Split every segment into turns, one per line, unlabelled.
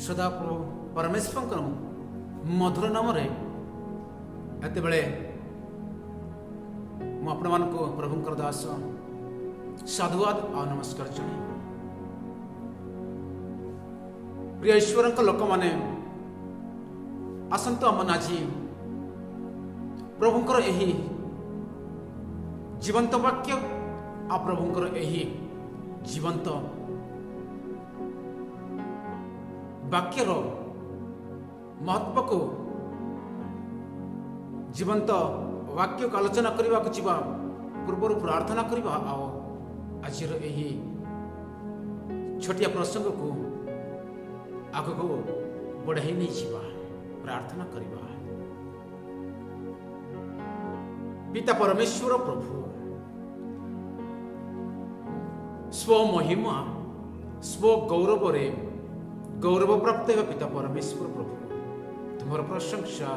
ସଦାପ୍ରଭୁ ପରମେଶ୍ୱରଙ୍କର ମଧୁର ନାମରେ ଏତେବେଳେ ମୁଁ ଆପଣମାନଙ୍କୁ ପ୍ରଭୁଙ୍କର ଦାସ ସାଧୁବାଦ ଆଉ ନମସ୍କାର ଜଣାଏ। ପ୍ରିୟ ଈଶ୍ୱରଙ୍କ ଲୋକମାନେ, ଆସନ୍ତୁ ଆମ ଆଜି ପ୍ରଭୁଙ୍କର ଏହି ଜୀବନ୍ତ ବାକ୍ୟ ଆଉ ପ୍ରଭୁଙ୍କର ଏହି ଜୀବନ୍ତ ବାକ୍ୟର ମହତ୍ଵକୁ, ଜୀବନ୍ତ ବାକ୍ୟକୁ ଆଲୋଚନା କରିବାକୁ ଯିବା ପୂର୍ବରୁ ପ୍ରାର୍ଥନା କରିବା ଆଉ ଆଜିର ଏହି ଛୋଟିଆ ପ୍ରସଙ୍ଗକୁ ଆଗକୁ ବଢ଼ାଇ ନେଇଯିବା। ପ୍ରାର୍ଥନା କରିବା। ପିତା ପରମେଶ୍ୱର ପ୍ରଭୁ, ସ୍ୱମହିମା ସ୍ୱ ଗୌରବରେ ଗୌରବ ପ୍ରାପ୍ତ ହେବା ପିତା ପରମେଶ୍ୱର ପ୍ରଭୁ, ତୁମର ପ୍ରଶଂସା,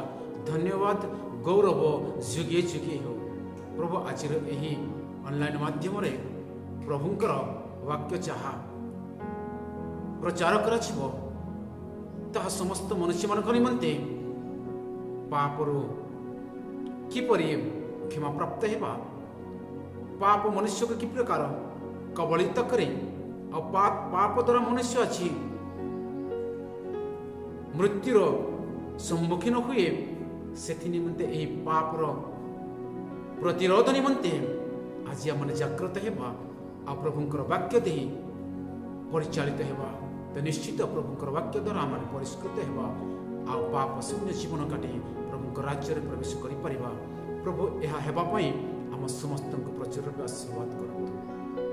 ଧନ୍ୟବାଦ, ଗୌରବ ଯୁଗେ ଯୁଗେ ହେଉ। ପ୍ରଭୁ, ଆଜିର ଏହି ଅନଲାଇନ୍ ମାଧ୍ୟମରେ ପ୍ରଭୁଙ୍କର ବାକ୍ୟ ଯାହା ପ୍ରଚାର କରାଯିବ, ତାହା ସମସ୍ତ ମନୁଷ୍ୟମାନଙ୍କ ନିମନ୍ତେ ପାପରୁ କିପରି କ୍ଷମା ପ୍ରାପ୍ତ ହେବା, ପାପ ମନୁଷ୍ୟକୁ କି ପ୍ରକାର କବଳିତ କରେ ଆଉ ପାପ ଦ୍ୱାରା ମନୁଷ୍ୟ ଅଛି ମୃତ୍ୟୁର ସମ୍ମୁଖୀନ ହୁଏ, ସେଥି ନିମନ୍ତେ ଏହି ପାପର ପ୍ରତିରୋଧ ନିମନ୍ତେ ଆଜି ଆମେ ଜାଗ୍ରତ ହେବା ଆଉ ପ୍ରଭୁଙ୍କର ବାକ୍ୟ ଦେଇ ପରିଚାଳିତ ହେବା। ତ ନିଶ୍ଚିତ ପ୍ରଭୁଙ୍କର ବାକ୍ୟ ଦ୍ୱାରା ଆମେ ପରିଷ୍କୃତ ହେବା ଆଉ ପାପ ଶୂନ୍ୟ ଜୀବନ କାଟି ପ୍ରଭୁଙ୍କ ରାଜ୍ୟରେ ପ୍ରବେଶ କରିପାରିବା। ପ୍ରଭୁ, ଏହା ହେବା ପାଇଁ ଆମ ସମସ୍ତଙ୍କୁ ପ୍ରଚୁର ରୂପେ ଆଶୀର୍ବାଦ କରନ୍ତୁ।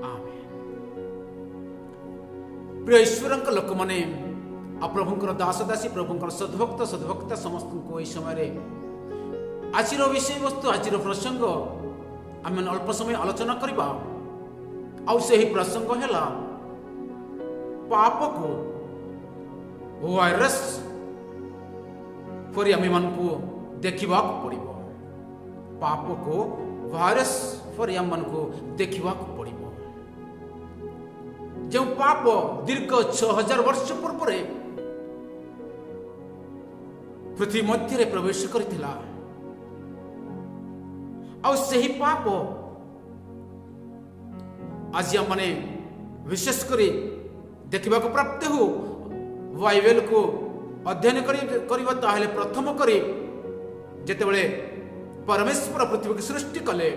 ଆମେନ୍। ପ୍ରିୟ ଈଶ୍ୱରଙ୍କ ଲୋକମାନେ ଆଉ ପ୍ରଭୁଙ୍କର ଦାସ ଦାସୀ, ପ୍ରଭୁଙ୍କର ସଦ୍ଭକ୍ତ ସଦ୍ଭକ୍ତା ସମସ୍ତଙ୍କୁ ଏହି ସମୟରେ ଆଜିର ବିଷୟବସ୍ତୁ, ଆଜିର ପ୍ରସଙ୍ଗ ଆମେ ଅଳ୍ପ ସମୟ ଆଲୋଚନା କରିବା। ଆଉ ସେହି ପ୍ରସଙ୍ଗ ହେଲା ପାପକୁ ଭାଇରସ୍ ପରି ଆମମାନଙ୍କୁ ଦେଖିବାକୁ ପଡ଼ିବ। ପାପକୁ ଭାଇରସ୍ ପରି ଆମମାନଙ୍କୁ ଦେଖିବାକୁ ପଡ଼ିବ। ଯେଉଁ ପାପ ଦୀର୍ଘ 6000 ବର୍ଷ ପୂର୍ବରେ ପୃଥିବୀ ମଧ୍ୟରେ ପ୍ରବେଶ କରିଥିଲା ଆଉ ସେହି ପାପ ଆଜି ଆମମାନେ ବିଶେଷ କରି ଦେଖିବାକୁ ପ୍ରାପ୍ତ ହେଉ। ବାଇବେଲକୁ ଅଧ୍ୟୟନ କରିବା, ତାହେଲେ ପ୍ରଥମ କରି ଯେତେବେଳେ ପରମେଶ୍ୱର ପୃଥିବୀକୁ ସୃଷ୍ଟି କଲେ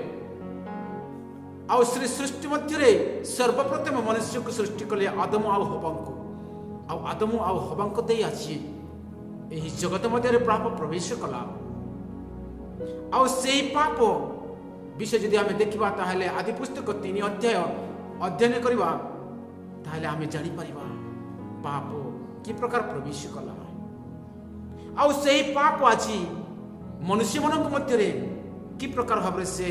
ଆଉ ଶ୍ରୀ ସୃଷ୍ଟି ମଧ୍ୟରେ ସର୍ବପ୍ରଥମ ମନୁଷ୍ୟକୁ ସୃଷ୍ଟି କଲେ, ଆଦମ ଆଉ ହବାଙ୍କୁ। ଆଉ ଆଦମ ଆଉ ହବାଙ୍କ ଦେଇ ଆଜି ଏହି ଜଗତ ମଧ୍ୟରେ ପାପ ପ୍ରବେଶ କଲା। ଆଉ ସେଇ ପାପ ବିଷୟ ଯଦି ଆମେ ଦେଖିବା, ତାହେଲେ ଆଦି ପୁସ୍ତକ 3 ଅଧ୍ୟାୟ ଅଧ୍ୟୟନ କରିବା, ତାହେଲେ ଆମେ ଜାଣିପାରିବା ପାପ କି ପ୍ରକାର ପ୍ରବେଶ କଲା ଆଉ ସେହି ପାପ ଆଜି ମନୁଷ୍ୟମାନଙ୍କ ମଧ୍ୟରେ କି ପ୍ରକାର ଭାବରେ ସେ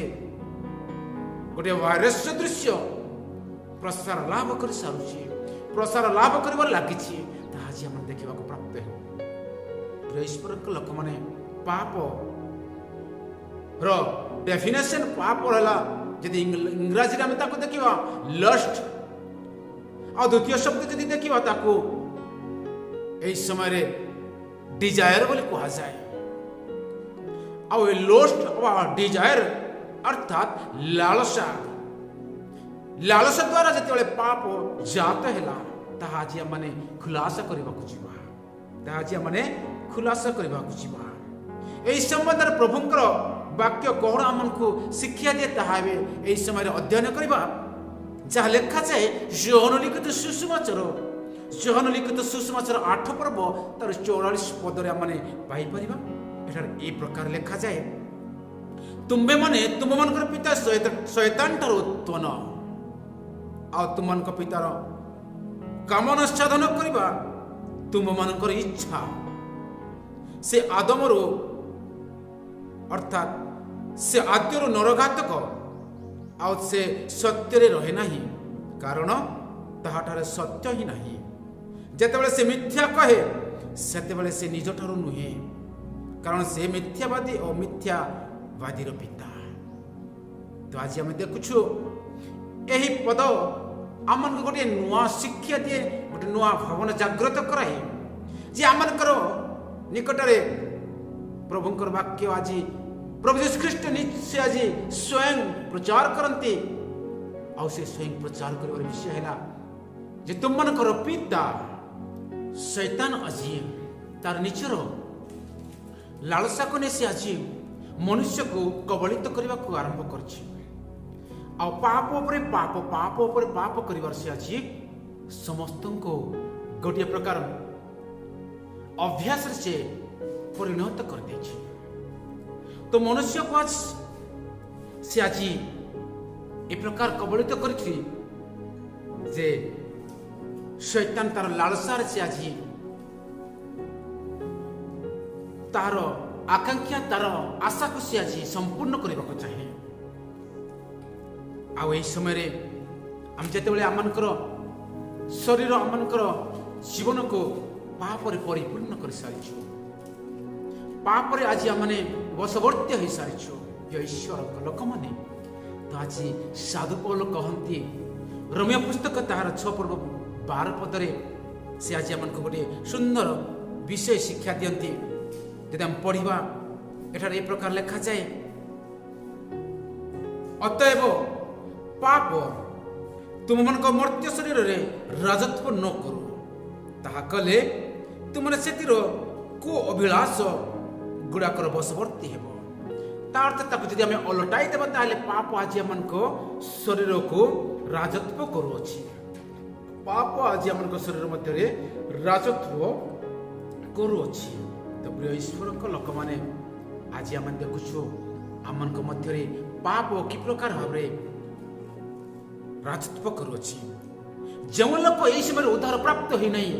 ଗୋଟିଏ ଭାଇରସ୍ ସଦୃଶ୍ୟ ପ୍ରସାର ଲାଭ କରି ସାରୁଛି, ପ୍ରସାର ଲାଭ କରିବାରେ ଲାଗିଛି, ତାହା ଆଜି ଆମେ ଦେଖିବାକୁ ପ୍ରାପ୍ତ ହେଉ। ପ୍ରିୟ ଈଶ୍ୱରଙ୍କ ଲୋକମାନେ, ପାପ ର ଡେଫିନେସନ, ପାପ ହେଲା, ଯଦି ଇଂରାଜୀରେ ଆମେ ତାକୁ ଦେଖିବା, ଲଷ୍ଟ। ଆଉ ଦ୍ୱିତୀୟ ଶବ୍ଦ ଯଦି ଦେଖିବା, ତାକୁ ଏହି ସମୟରେ ଡିଜାୟାର ବୋଲି କୁହାଯାଏ। ଆଉ ଏ ଲଷ୍ଟ ବା ଡିଜାୟାର ଅର୍ଥାତ୍ ଲାଳସା, ଲାଳସା ଦ୍ୱାରା ଯେତେବେଳେ ପାପ ଜାତ ହେଲା, ତାହା ଆଜି ଆମେ ଖୁଲାସା କରିବାକୁ ଯିବା। ତାହା ଆଜି ଆମେ ଖୁଲାସା କରିବାକୁ ଯିବା। ଏହି ସମ୍ବନ୍ଧରେ ପ୍ରଭୁଙ୍କର ବାକ୍ୟ କଣ ଆମକୁ ଶିକ୍ଷା ଦିଏ, ତାହା ଏବେ ଏହି ସମୟରେ ଅଧ୍ୟୟନ କରିବା। ଯାହା ଲେଖାଯାଏ ଯୋହନ ଲିଖିତ ସୁସମାଚାର, ଯୋହନ ଲିଖିତ ସୁସମାଚାର 8 ପର୍ବ ତାର 44 ପଦରେ ଆମେ ପାଇପାରିବା। ଏଠାରେ ଏହି ପ୍ରକାର ଲେଖାଯାଏ, ତୁମ୍ଭେମାନେ ତୁମମାନଙ୍କର ପିତା ଶୟତାନ ଠାରୁ ଉତ୍ପନ୍ନ ଆଉ ତୁମମାନଙ୍କ ପିତାର କାମନା ସାଧନ କରିବା ତୁମମାନଙ୍କର ଇଚ୍ଛା। ସେ ଆଦମରୁ, ଅର୍ଥାତ୍ ସେ ଆଦ୍ୟରୁ ନରଘାତକ ଆଉ ସେ ସତ୍ୟରେ ରହେ ନାହିଁ, କାରଣ ତାହାଠାରେ ସତ୍ୟ ହିଁ ନାହିଁ। ଯେତେବେଳେ ସେ ମିଥ୍ୟା କହେ, ସେତେବେଳେ ସେ ନିଜଠାରୁ ନୁହେଁ, କାରଣ ସେ ମିଥ୍ୟାବାଦୀ ଓ ମିଥ୍ୟାବାଦୀର ପିତା। ତ ଆଜି ଆମେ ଦେଖୁଛୁ, ଏହି ପଦ ଆମମାନଙ୍କୁ ଗୋଟିଏ ନୂଆ ଶିକ୍ଷା ଦିଏ, ଗୋଟେ ନୂଆ ଭାବନା ଜାଗ୍ରତ କରାଏ। ଯେ ଆମମାନଙ୍କର ନିକଟରେ ପ୍ରଭୁଙ୍କର ବାକ୍ୟ ଆଜି ପ୍ରଭୁ ଯୀଶୁ ଖ୍ରୀଷ୍ଟ ନିଶ୍ଚୟ ଆଜି ସ୍ୱୟଂ ପ୍ରଚାର କରନ୍ତି। ଆଉ ସେ ସ୍ୱୟଂ ପ୍ରଚାର କରିବାର ବିଷୟ ହେଲା ଯେ ତୁମମାନଙ୍କର ପିତା ଶୈତାନ ଆଜି ତାର ନିଜର ଲାଳସାକୁ ନେଇ ସେ ଆଜି ମନୁଷ୍ୟକୁ କବଳିତ କରିବାକୁ ଆରମ୍ଭ କରିଛି। ଆଉ ପାପ ଉପରେ ପାପ, ପାପ ଉପରେ ପାପ କରିବାର ସେ ଆଜି ସମସ୍ତଙ୍କୁ ଗୋଟିଏ ପ୍ରକାର ଅଭ୍ୟାସରେ ସେ ପରିଣତ କରିଦେଇଛି। ତ ମନୁଷ୍ୟକୁ ଆଜି ସେ ଆଜି ଏ ପ୍ରକାର କବଳିତ କରିଛି ଯେ ଶୈତାନ ତାର ଲାଳସାରେ ସେ ଆଜି ତାର ଆକାଂକ୍ଷା, ତାର ଆଶାକୁ ସେ ଆଜି ସମ୍ପୂର୍ଣ୍ଣ କରିବାକୁ ଚାହେଁ। ଆଉ ଏହି ସମୟରେ ଆମେ ଯେତେବେଳେ ଆମମାନଙ୍କର ଶରୀର, ଆମମାନଙ୍କର ଜୀବନକୁ ପାପରେ ପରିପୂର୍ଣ୍ଣ କରିସାରିଛୁ, ପାପରେ ଆଜି ଆମମାନେ ବଶବର୍ତ୍ତୀ ହୋଇସାରିଛୁ, ଈଶ୍ୱରଙ୍କ ଲୋକମାନେ, ତ ଆଜି ସାଧୁ ପୌଲ କହନ୍ତି ରୋମୀୟ ପୁସ୍ତକ ତାହାର 6 ପର୍ବ 12 ପଦରେ ସେ ଆଜି ଆମମାନଙ୍କୁ ଗୋଟିଏ ସୁନ୍ଦର ବିଷୟ ଶିକ୍ଷା ଦିଅନ୍ତି। ଯଦି ଆମେ ପଢ଼ିବା, ଏଠାରେ ଏ ପ୍ରକାର ଲେଖାଯାଏ, "ଅତଏବ ପାପ ତୁମମାନଙ୍କ ମର୍ତ୍ତ୍ୟ ଶରୀରରେ ରାଜତ୍ୱ ନ କରୁ। ତାହା କଲେ ତୁମେ ସେଥିର କୁ ଅଭିଳାଷ ଗୁଡ଼ାକର ବଶବର୍ତ୍ତୀ ହେବ।" ତା ଅର୍ଥ ତାକୁ ଯଦି ଆମେ ଓଲଟାଇ ଦେବା, ତାହେଲେ ପାପ ଆଜି ଆମମାନଙ୍କ ଶରୀରକୁ ରାଜତ୍ୱ କରୁଅଛି। ପାପ ଆଜି ଆମମାନଙ୍କ ଶରୀର ମଧ୍ୟରେ ରାଜତ୍ୱ କରୁଅଛି। ତ ପ୍ରିୟ ଈଶ୍ୱରଙ୍କ ଲୋକମାନେ, ଆଜି ଆମେ ଦେଖୁଛୁ ଆମମାନଙ୍କ ମଧ୍ୟରେ ପାପ କି ପ୍ରକାର ଭାବରେ ରାଜତ୍ୱ କରୁଅଛି। ଯେଉଁ ଲୋକ ଏହି ସମୟରେ ଉଦ୍ଧାର ପ୍ରାପ୍ତ ହୋଇନାହିଁ,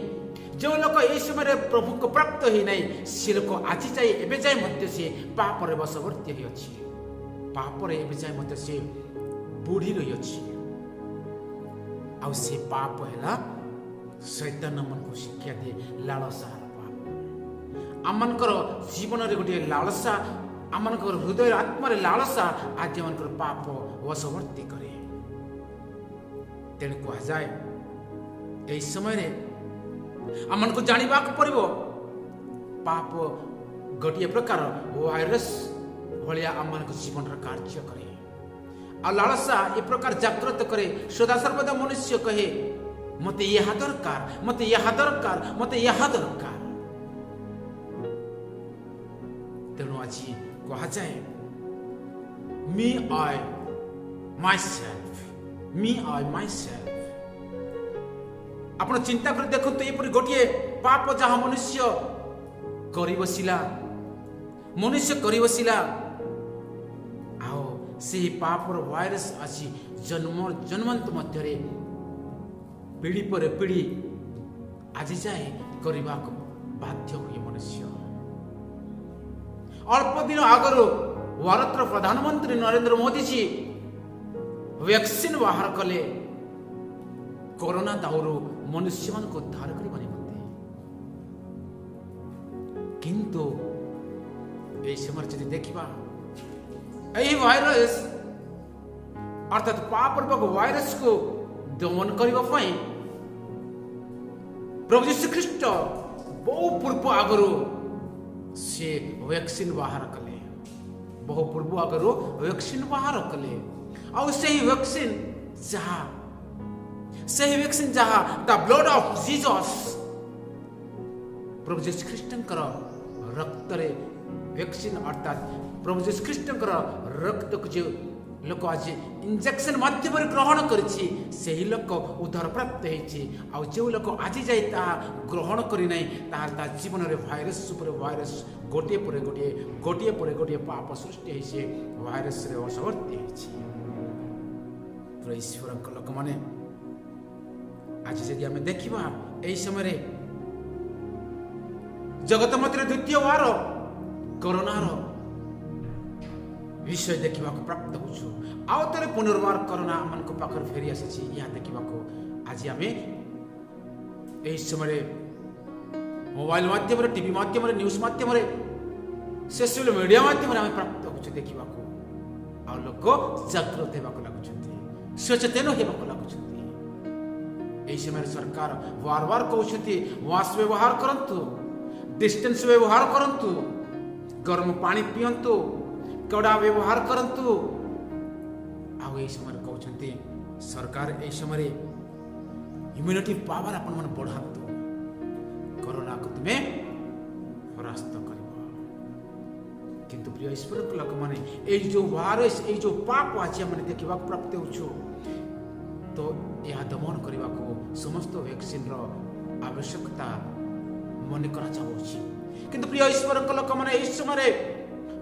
ଯେଉଁ ଲୋକ ଏହି ସମୟରେ ପ୍ରଭୁଙ୍କ ପ୍ରାପ୍ତ ହୋଇନାହିଁ, ସେ ଲୋକ ଆଜି ଯାଏ, ଏବେ ଯାଏ ମଧ୍ୟ ସେ ପାପରେ ବଶବର୍ତ୍ତୀ ହୋଇଅଛି। ପାପରେ ଏବେ ଯାଏ ମଧ୍ୟ ସେ ବୁଡ଼ି ରହିଅଛି। ଆଉ ସେ ପାପ ହେଲା ଶୈତାନ ଆମମାନଙ୍କୁ ଶିକ୍ଷା ଦିଏ ଲାଳସାର ପାପ। ଆମମାନଙ୍କର ଜୀବନରେ ଗୋଟିଏ ଲାଳସା, ଆମମାନଙ୍କର ହୃଦୟର ଆତ୍ମାରେ ଲାଳସା ଆଜି ଆମମାନଙ୍କର ପାପ ବଶବର୍ତ୍ତୀ କରେ। ତେଣୁ କୁହାଯାଏ, ଏହି ସମୟରେ ଆମମାନଙ୍କୁ ଜାଣିବାକୁ ପଡ଼ିବ, ପାପ ଗୋଟିଏ ପ୍ରକାର ଭାଇରସ୍ ଭଳିଆ ଆମମାନଙ୍କ ଜୀବନର କାର୍ଯ୍ୟ କରେ। ଆଉ ଲାଳସା ଏ ପ୍ରକାର ଜାଗ୍ରତ କରେ। ସଦାସର୍ବଦା ମନୁଷ୍ୟ କହେ, "ମତେ ଏହା ଦରକାର, ମତେ ଏହା ଦରକାର, ମତେ ଏହା ଦରକାର।" ତେଣୁ ଆଜି କୁହାଯାଏ, "Me, I, myself, me, I, myself." ଆପଣ ଚିନ୍ତା କରି ଦେଖନ୍ତୁ, ଏପରି ଗୋଟିଏ ପାପ ଯାହା ମନୁଷ୍ୟ କରିବସିଲା, ମନୁଷ୍ୟ କରିବସିଲା, ଆଉ ସେହି ପାପର ଭାଇରସ୍ ଆଜି ଜନ୍ମ ଜନ୍ମାନ୍ତ ମଧ୍ୟରେ ପିଢ଼ି ପରେ ପିଢ଼ି ଆଜି ଯାଏ କରିବାକୁ ବାଧ୍ୟ ହୁଏ ମନୁଷ୍ୟ। ଅଳ୍ପ ଦିନ ଆଗରୁ ଭାରତର ପ୍ରଧାନମନ୍ତ୍ରୀ ନରେନ୍ଦ୍ର ମୋଦିଜୀ ଭ୍ୟାକ୍ସିନ୍ ବାହାର କଲେ କରୋନା ଦାଉରୁ ମନୁଷ୍ୟମାନଙ୍କୁ ଉଦ୍ଧାର କରିବା ନିମନ୍ତେ। କିନ୍ତୁ ଏହି ସମୟରେ ଯଦି ଦେଖିବା, ଏହି ଭାଇରସ୍ ଅର୍ଥାତ୍ ପାପ ରୂପକ ଭାଇରସକୁ ଦମନ କରିବା ପାଇଁ ପ୍ରଭୁ ଯୀଶୁ ଖ୍ରୀଷ୍ଟ ବହୁ ପୂର୍ବ ଆଗରୁ ସେ ଭ୍ୟାକ୍ସିନ୍ ବାହାର କଲେ। ବହୁ ପୂର୍ବ ଆଗରୁ ଭ୍ୟାକ୍ସିନ୍ ବାହାର କଲେ। ଆଉ ସେହି ଭ୍ୟାକ୍ସିନ୍ ଯାହା ଦ ବ୍ଲଡ୍ ଅଫ୍ ଜିଜସ୍, ପ୍ରଭୁ ଯୀଶୁ ଖ୍ରୀଷ୍ଟଙ୍କର ରକ୍ତରେ ଭ୍ୟାକ୍ସିନ୍, ଅର୍ଥାତ୍ ପ୍ରଭୁ ଯୀଶୁ ଖ୍ରୀଷ୍ଟଙ୍କର ରକ୍ତକୁ ଯେଉଁ ଲୋକ ଆଜି ଇଞ୍ଜେକ୍ସନ ମାଧ୍ୟମରେ ଗ୍ରହଣ କରିଛି, ସେହି ଲୋକ ଉଦ୍ଧାର ପ୍ରାପ୍ତ ହେଇଛି। ଆଉ ଯେଉଁ ଲୋକ ଆଜି ଯାଇ ତାହା ଗ୍ରହଣ କରିନାହିଁ, ତାହା ତା ଜୀବନରେ ଭାଇରସ୍ ଉପରେ ଭାଇରସ୍, ଗୋଟିଏ ପରେ ଗୋଟିଏ, ଗୋଟିଏ ପରେ ଗୋଟିଏ ପାପ ସୃଷ୍ଟି ହେଇଛି, ଭାଇରସରେ ବଶବର୍ତ୍ତୀ ହେଇଛି। ଈଶ୍ୱରଙ୍କ ଲୋକମାନେ, ଆଜି ଯଦି ଆମେ ଦେଖିବା, ଏହି ସମୟରେ ଜଗତ ମଧ୍ୟରେ ଦ୍ୱିତୀୟ ବାର କରୋନାର ବିଷୟ ଦେଖିବାକୁ ପ୍ରାପ୍ତ ହେଉଛୁ। ଆଉ ଥରେ ପୁନର୍ବାର କରୋନା ଆମମାନଙ୍କ ପାଖରେ ଫେରି ଆସିଛି। ଏହା ଦେଖିବାକୁ ଆଜି ଆମେ ଏହି ସମୟରେ ମୋବାଇଲ ମାଧ୍ୟମରେ, ଟିଭି ମାଧ୍ୟମରେ, ନ୍ୟୁଜ୍ ମାଧ୍ୟମରେ, ସୋସିଆଲ ମିଡ଼ିଆ ମାଧ୍ୟମରେ ଆମେ ପ୍ରାପ୍ତ ହେଉଛୁ ଦେଖିବାକୁ। ଆଉ ଲୋକ ଜାଗ୍ରତ ହେବାକୁ ଲାଗୁଛନ୍ତି, ସଚେତନ ହେବାକୁ ଲାଗୁଛନ୍ତି। ଏହି ସମୟରେ ସରକାର ବାର ବାର କହୁଛନ୍ତି, ମାସ୍କ ବ୍ୟବହାର କରନ୍ତୁ। ଡିଷ୍ଟାନ୍ସ ବ୍ୟବହାର କରନ୍ତୁ, ଗରମ ପାଣି ପିଅନ୍ତୁ, କଡ଼ା ବ୍ୟବହାର କରନ୍ତୁ। ଆଉ ଏଇ ସମୟରେ କହୁଛନ୍ତି ସରକାର, ଏଇ ସମୟରେ ଇମ୍ୟୁନିଟି ପାୱାର ଆପଣମାନେ ବଢ଼ାନ୍ତୁ, କରୋନାକୁ ତୁମେ ପରାସ୍ତ କରିବ। କିନ୍ତୁ ପ୍ରିୟ ଈଶ୍ୱରଙ୍କ ଲୋକମାନେ, ଏଇ ଯେଉଁ ଭାଇରସ୍, ଏଇ ଯେଉଁ ପାପ ଆଜି ଆମେ ଦେଖିବାକୁ ପ୍ରାପ୍ତ ହେଉଛୁ, ତ ଏହା ଦମନ କରିବାକୁ ସମସ୍ତ ଭ୍ୟାକ୍ସିନ୍ର ଆବଶ୍ୟକତା ମନେ କରାଯାଉଅଛି। କିନ୍ତୁ ପ୍ରିୟ ଈଶ୍ୱରଙ୍କ ଲୋକମାନେ, ଏହି ସମୟରେ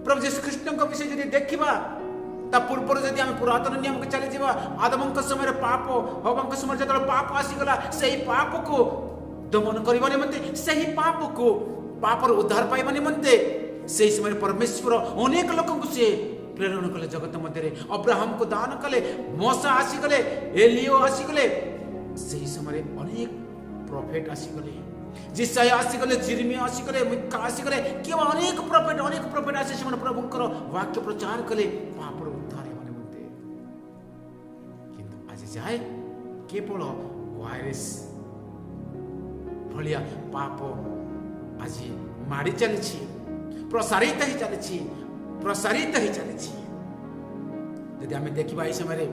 ପ୍ରଭୁ ଯୀଶୁ ଖ୍ରୀଷ୍ଟଙ୍କ ବିଷୟ ଯଦି ଦେଖିବା, ତା ପୂର୍ବରୁ ଯଦି ଆମେ ପୁରାତନ ନିୟମକୁ ଚାଲିଯିବା, ଆଦମଙ୍କ ସମୟରେ ପାପ, ହବାଙ୍କ ସମୟରେ ଯେତେବେଳେ ପାପ ଆସିଗଲା, ସେହି ପାପକୁ ଦମନ କରିବା ନିମନ୍ତେ, ସେହି ପାପକୁ ପାପରୁ ଉଦ୍ଧାର ପାଇବା ନିମନ୍ତେ ସେହି ସମୟରେ ପରମେଶ୍ୱର ଅନେକ ଲୋକଙ୍କୁ ସେ ପ୍ରେରଣ କଲେ ଜଗତ ମଧ୍ୟରେ। ଅବ୍ରାହମକୁ ଦାନ କଲେ, ମୋଶା ଆସିଗଲେ, ଏଲିଓ ଆସିଗଲେ। ସେହି ସମୟରେ ଅନେକ ପ୍ରଫେଟ ଆସିଗଲେ, ଯିଶାଇୟ ଆସିଗଲେ, ଜିରିମିଆ ଆସିଗଲେ, ମିକା ଆସିଗଲେ, କିମ୍ବା ଅନେକ ପ୍ରଫେଟ ଆସି ସେମାନେ ପ୍ରଭୁଙ୍କର ବାକ୍ୟ ପ୍ରଚାର କଲେ ପାପର ଉଦ୍ଧାର ହେବା ନିମନ୍ତେ। କିନ୍ତୁ ଆଜି ଯାଏ କେବଳ ଭାଇରସ୍ ଭଳିଆ ପାପ ଆଜି ମାଡ଼ି ଚାଲିଛି, ପ୍ରସାରିତ ହେଇ ଚାଲିଛି, ପ୍ରସାରିତ ହେଇ ଚାଲିଛି। ଯଦି ଆମେ ଦେଖିବା, ଏହି ସମୟରେ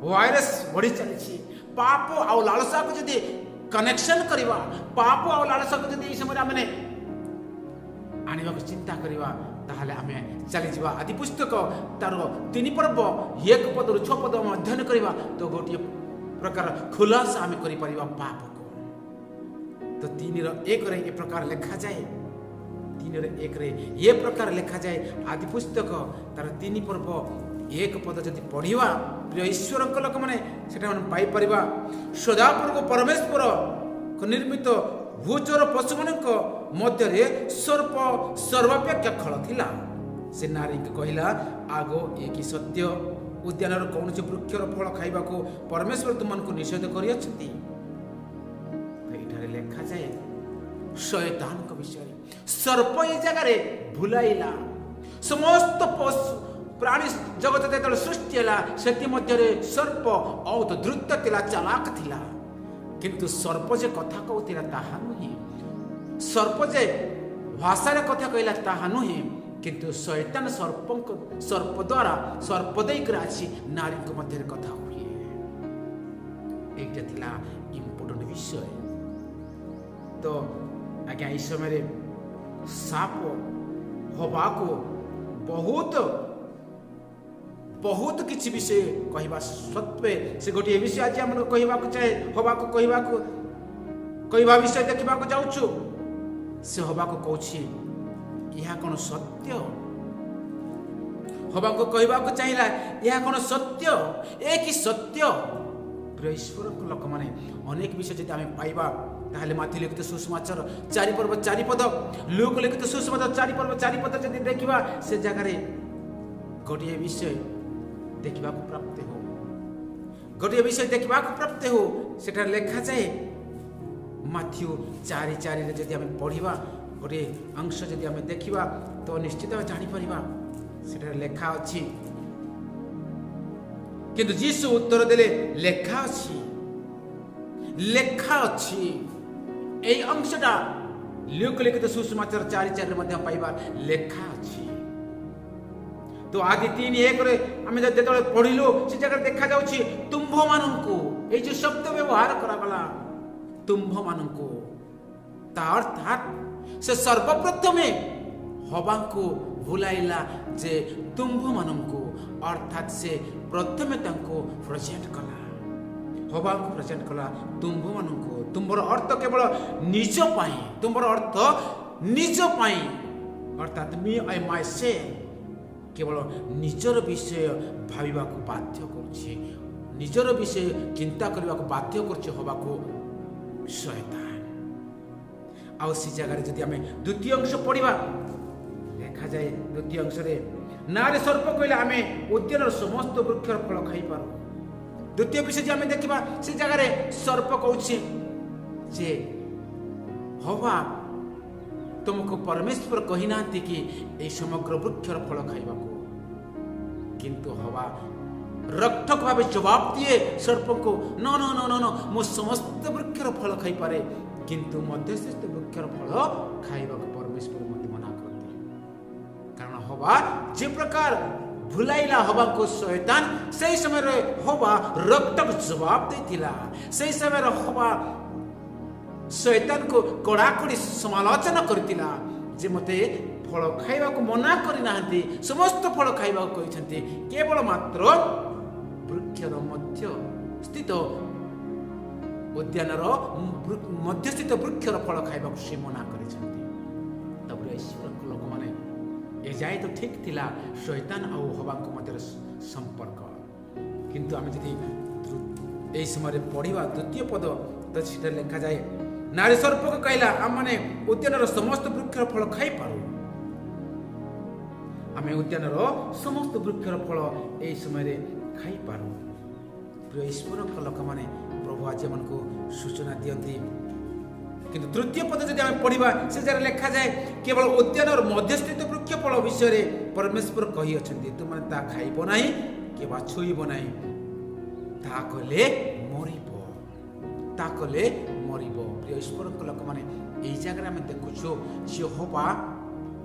ଭାଇରସ୍ ବଢ଼ି ଚାଲିଛି। ପାପ ଆଉ ଲାଳସାକୁ ଯଦି କନେକ୍ସନ କରିବା, ପାପ ଆଉ ଲାଳସାକୁ ଯଦି ଏହି ସମୟରେ ଆମେ ଆଣିବାକୁ ଚିନ୍ତା କରିବା, ତାହେଲେ ଆମେ ଚାଲିଯିବା ଆଦି ପୁସ୍ତକ ତାର 3 ପର୍ବ 1 ପଦରୁ 6 ପଦ ଆମେ ଅଧ୍ୟୟନ କରିବା, ତ ଗୋଟିଏ ପ୍ରକାର ଖୁଲାସା ଆମେ କରିପାରିବା ପାପକୁ। ତ 3ର 1ରେ ଏ ପ୍ରକାର ଲେଖାଯାଏ, 3ର 1ରେ ଏ ପ୍ରକାର ଲେଖାଯାଏ। ଆଦି ପୁସ୍ତକ ତାର 3 ପର୍ବ 1 ପଦ ଯଦି ପଢ଼ିବା, ପ୍ରିୟ ଈଶ୍ୱରଙ୍କ ଲୋକମାନେ, ସେଟା ଆମେ ପାଇପାରିବା। ସଦାପ୍ରଭୁ ପରମେଶ୍ୱର ନିର୍ମିତ ଭୂଚର ପଶୁମାନଙ୍କ ମଧ୍ୟରେ ସର୍ପ ସର୍ବାପେକ୍ଷା ଖଳ ଥିଲା। ସେ ନାରୀଙ୍କୁ କହିଲା, ଆଗୋ, ଏ କି ସତ୍ୟ, ଉଦ୍ୟାନର କୌଣସି ବୃକ୍ଷର ଫଳ ଖାଇବାକୁ ପରମେଶ୍ୱର ତୁମମାନଙ୍କୁ ନିଷେଧ କରିଅଛନ୍ତି? ତ ଏଠାରେ ଲେଖାଯାଏ ଶୟତାନଙ୍କ ବିଷୟରେ। ସର୍ପ ଏ ଜାଗାରେ ଭୁଲାଇଲା। ସମସ୍ତ ପଶୁ ପ୍ରାଣୀ ଜଗତ ଯେତେବେଳେ ସୃଷ୍ଟି ହେଲା, ସେଥିମଧ୍ୟରେ ସର୍ପ ବହୁତ ଦ୍ରୁତ ଥିଲା, ଚାଲାକ ଥିଲା। କିନ୍ତୁ ସର୍ପ ଯେ କଥା କହୁଥିଲା ତାହା ନୁହେଁ, ସର୍ପ ଯେ ଭାଷାରେ କଥା କହିଲା ତାହା ନୁହେଁ, କିନ୍ତୁ ଶୟତାନ ସର୍ପଙ୍କ ସର୍ପ ଦ୍ୱାରା, ସର୍ପ ଦେଇକରି ଆସି ନାରୀଙ୍କ ମଧ୍ୟରେ କଥା ହୁଏ। ଏଇଟା ଥିଲା ଇମ୍ପୋର୍ଟାଣ୍ଟ ବିଷୟ। ତ ଆଜ୍ଞା, ଏଇ ସମୟରେ ସାପ ହବାକୁ ବହୁତ ବହୁତ କିଛି ବିଷୟ କହିବା ସତ୍ତ୍ୱେ ସେ ଗୋଟିଏ ବିଷୟ ଆଜି ଆମକୁ କହିବାକୁ ଚାହେଁ, ହବାକୁ କହିବାକୁ କହିବା ବିଷୟ ଦେଖିବାକୁ ଯାଉଛୁ। ସେ ହବାକୁ କହୁଛି, ଏହା କ'ଣ ସତ୍ୟ? ହବାକୁ କହିବାକୁ ଚାହିଁଲା, ଏହା କ'ଣ ସତ୍ୟ? ଏ କି ସତ୍ୟ? ପ୍ରିୟ ଈଶ୍ୱରଙ୍କ ଲୋକମାନେ, ଅନେକ ବିଷୟ ଯଦି ଆମେ ପାଇବା, ତାହେଲେ ମାଥ୍ୟୁ ଲିଖିତ ସୁସମାଚାର 4 ପର୍ବ 4 ପଦ, ଲୁକ ଲିଖିତ ସୁସମାଚାର 4 ପର୍ବ 4 ପଦ ଯଦି ଦେଖିବା, ସେ ଜାଗାରେ ଗୋଟିଏ ବିଷୟ ଦେଖିବାକୁ ପ୍ରାପ୍ତ ହଉ, ଗୋଟିଏ ବିଷୟ ଦେଖିବାକୁ ପ୍ରାପ୍ତ ହଉ। ସେଠାରେ ଲେଖାଯାଏ, ମାଥ୍ୟୁ 4:4ରେ ଯଦି ଆମେ ପଢ଼ିବା, ଗୋଟିଏ ଅଂଶ ଯଦି ଆମେ ଦେଖିବା, ତ ନିଶ୍ଚିତ ଭାବେ ଜାଣିପାରିବା। ସେଠାରେ ଲେଖା ଅଛି, କିନ୍ତୁ ଯୀଶୁ ଉତ୍ତର ଦେଲେ, ଲେଖା ଅଛି, ଲେଖା ଅଛି। ଏଇ ଅଂଶଟା ଲୂକ ଲିଖିତ ସୁସମାଚାର 4:4ରେ ମଧ୍ୟ ପାଇବା, ଲେଖା ଅଛି। ତ ଆଦି 3:1ରେ ଆମେ ଯେତେବେଳେ ପଢିଲୁ, ସେ ଜାଗାରେ ଦେଖାଯାଉଛି ତୁମ୍ଭମାନଙ୍କୁ, ଏଇ ଯୋଉ ଶବ୍ଦ ବ୍ୟବହାର କରାଗଲା ତୁମ୍ଭମାନଙ୍କୁ, ତା ଅର୍ଥାତ୍ ସେ ସର୍ବପ୍ରଥମେ ହବାଙ୍କୁ ଭୁଲାଇଲା ଯେ ତୁମ୍ଭମାନଙ୍କୁ, ଅର୍ଥାତ୍ ସେ ପ୍ରଥମେ ତାଙ୍କୁ ପ୍ରେଜେଣ୍ଟ କଲା, ହବାକୁ ପ୍ରେଜେଣ୍ଟ କଲା ତୁମ୍ଭମାନଙ୍କୁ। ତୁମ୍ଭର ଅର୍ଥ କେବଳ ନିଜ ପାଇଁ, ତୁମ୍ଭର ଅର୍ଥ ନିଜ ପାଇଁ, ଅର୍ଥାତ୍ ମି I ମାଇ ସେ, କେବଳ ନିଜର ବିଷୟ ଭାବିବାକୁ ବାଧ୍ୟ କରୁଛି, ନିଜର ବିଷୟ ଚିନ୍ତା କରିବାକୁ ବାଧ୍ୟ କରୁଛି ହବାକୁ ଶୟତାନ। ଆଉ ସେ ଜାଗାରେ ଯଦି ଆମେ ଦ୍ୱିତୀୟ ଅଂଶ ପଢ଼ିବା, ଲେଖାଯାଏ ଦ୍ୱିତୀୟ ଅଂଶରେ, ନାରୀ ସର୍ପ କହିଲେ, ଆମେ ଉଦ୍ୟାନର ସମସ୍ତ ବୃକ୍ଷର ଫଳ ଖାଇପାରୁ। ଦ୍ୱିତୀୟ ବିଷୟ ଯଦି ଆମେ ଦେଖିବା, ସେ ଜାଗାରେ ସର୍ପ କହୁଛି ଯେ ହବା, ତୁମକୁ ପରମେଶ୍ୱର କହିନାହାନ୍ତି କି ଏଇ ସମଗ୍ର ବୃକ୍ଷର ଫଳ ଖାଇବାକୁ? କିନ୍ତୁ ହବା ରକ୍ଠକ ଭାବେ ଜବାବ ଦିଏ ସର୍ପଙ୍କୁ, ନ ନ ନ ନ ନ, ମୁଁ ସମସ୍ତ ବୃକ୍ଷର ଫଳ ଖାଇପାରେ। କିନ୍ତୁ ମଧ୍ୟସ୍ଥିତ ବୃକ୍ଷର ଫଳ ଖାଇବାକୁ ପରମେଶ୍ୱର ମୋତେ ମନା କରନ୍ତି। କାରଣ ହବା ଯେ ପ୍ରକାର ଭୁଲାଇଲା ହବାକୁ ଶୟତାନ, ସେଇ ସମୟରେ ହବା ରୋକଠୋକ ଜବାବ ଦେଇଥିଲା। ସେଇ ସମୟରେ ହବା ଶୟତାନକୁ କଡ଼ାକଡ଼ି ସମାଲୋଚନା କରିଥିଲା ଯେ ମୋତେ ଫଳ ଖାଇବାକୁ ମନା କରିନାହାନ୍ତି, ସମସ୍ତ ଫଳ ଖାଇବାକୁ କହିଛନ୍ତି, କେବଳ ମାତ୍ର ବୃକ୍ଷର ମଧ୍ୟ ସ୍ଥିତ, ଉଦ୍ୟାନର ମଧ୍ୟସ୍ଥିତ ବୃକ୍ଷର ଫଳ ଖାଇବାକୁ ସେ ମନା କରିଛନ୍ତି। ତାପରେ ଈଶ୍ୱରଙ୍କ ଲୋକମାନେ, ଏଯାଏ ତ ଠିକ୍ ଥିଲା ଶୈତାନ ଆଉ ହବାଙ୍କ ମଧ୍ୟରେ ସମ୍ପର୍କ। କିନ୍ତୁ ଆମେ ଯଦି ଏହି ସମୟରେ ପଢ଼ିବା ଦ୍ୱିତୀୟ ପଦ, ତ ସେଠାରେ ଲେଖାଯାଏ, ନାରୀ ସର୍ପକୁ କହିଲା, ଆମମାନେ ଉଦ୍ୟାନର ସମସ୍ତ ବୃକ୍ଷର ଫଳ ଖାଇପାରୁ। ଆମେ ଉଦ୍ୟାନର ସମସ୍ତ ବୃକ୍ଷର ଫଳ ଏହି ସମୟରେ ଖାଇପାରୁ। ପ୍ରିୟ ଈଶ୍ୱରଙ୍କ ଲୋକମାନେ, ପ୍ରଭୁ ଆଜି ଆମମାନଙ୍କୁ ସୂଚନା ଦିଅନ୍ତି। କିନ୍ତୁ ତୃତୀୟ ପଦ ଯଦି ଆମେ ପଢ଼ିବା, ସେ ଜାଗାରେ ଲେଖାଯାଏ, କେବଳ ଉଦ୍ୟାନର ମଧ୍ୟସ୍ଥିତ ବୃକ୍ଷ ଫଳ ବିଷୟରେ ପରମେଶ୍ୱର କହିଅଛନ୍ତି, ତୁମେ ତାହା ଖାଇବ ନାହିଁ କିମ୍ବା ଛୁଇଁବ ନାହିଁ, ତାହା କଲେ ମରିବ, ତାହା କଲେ ମରିବ। ପ୍ରିୟ ଈଶ୍ୱରଙ୍କ ଲୋକମାନେ, ଏଇ ଜାଗାରେ ଆମେ ଦେଖୁଛୁ ଯେ ହବା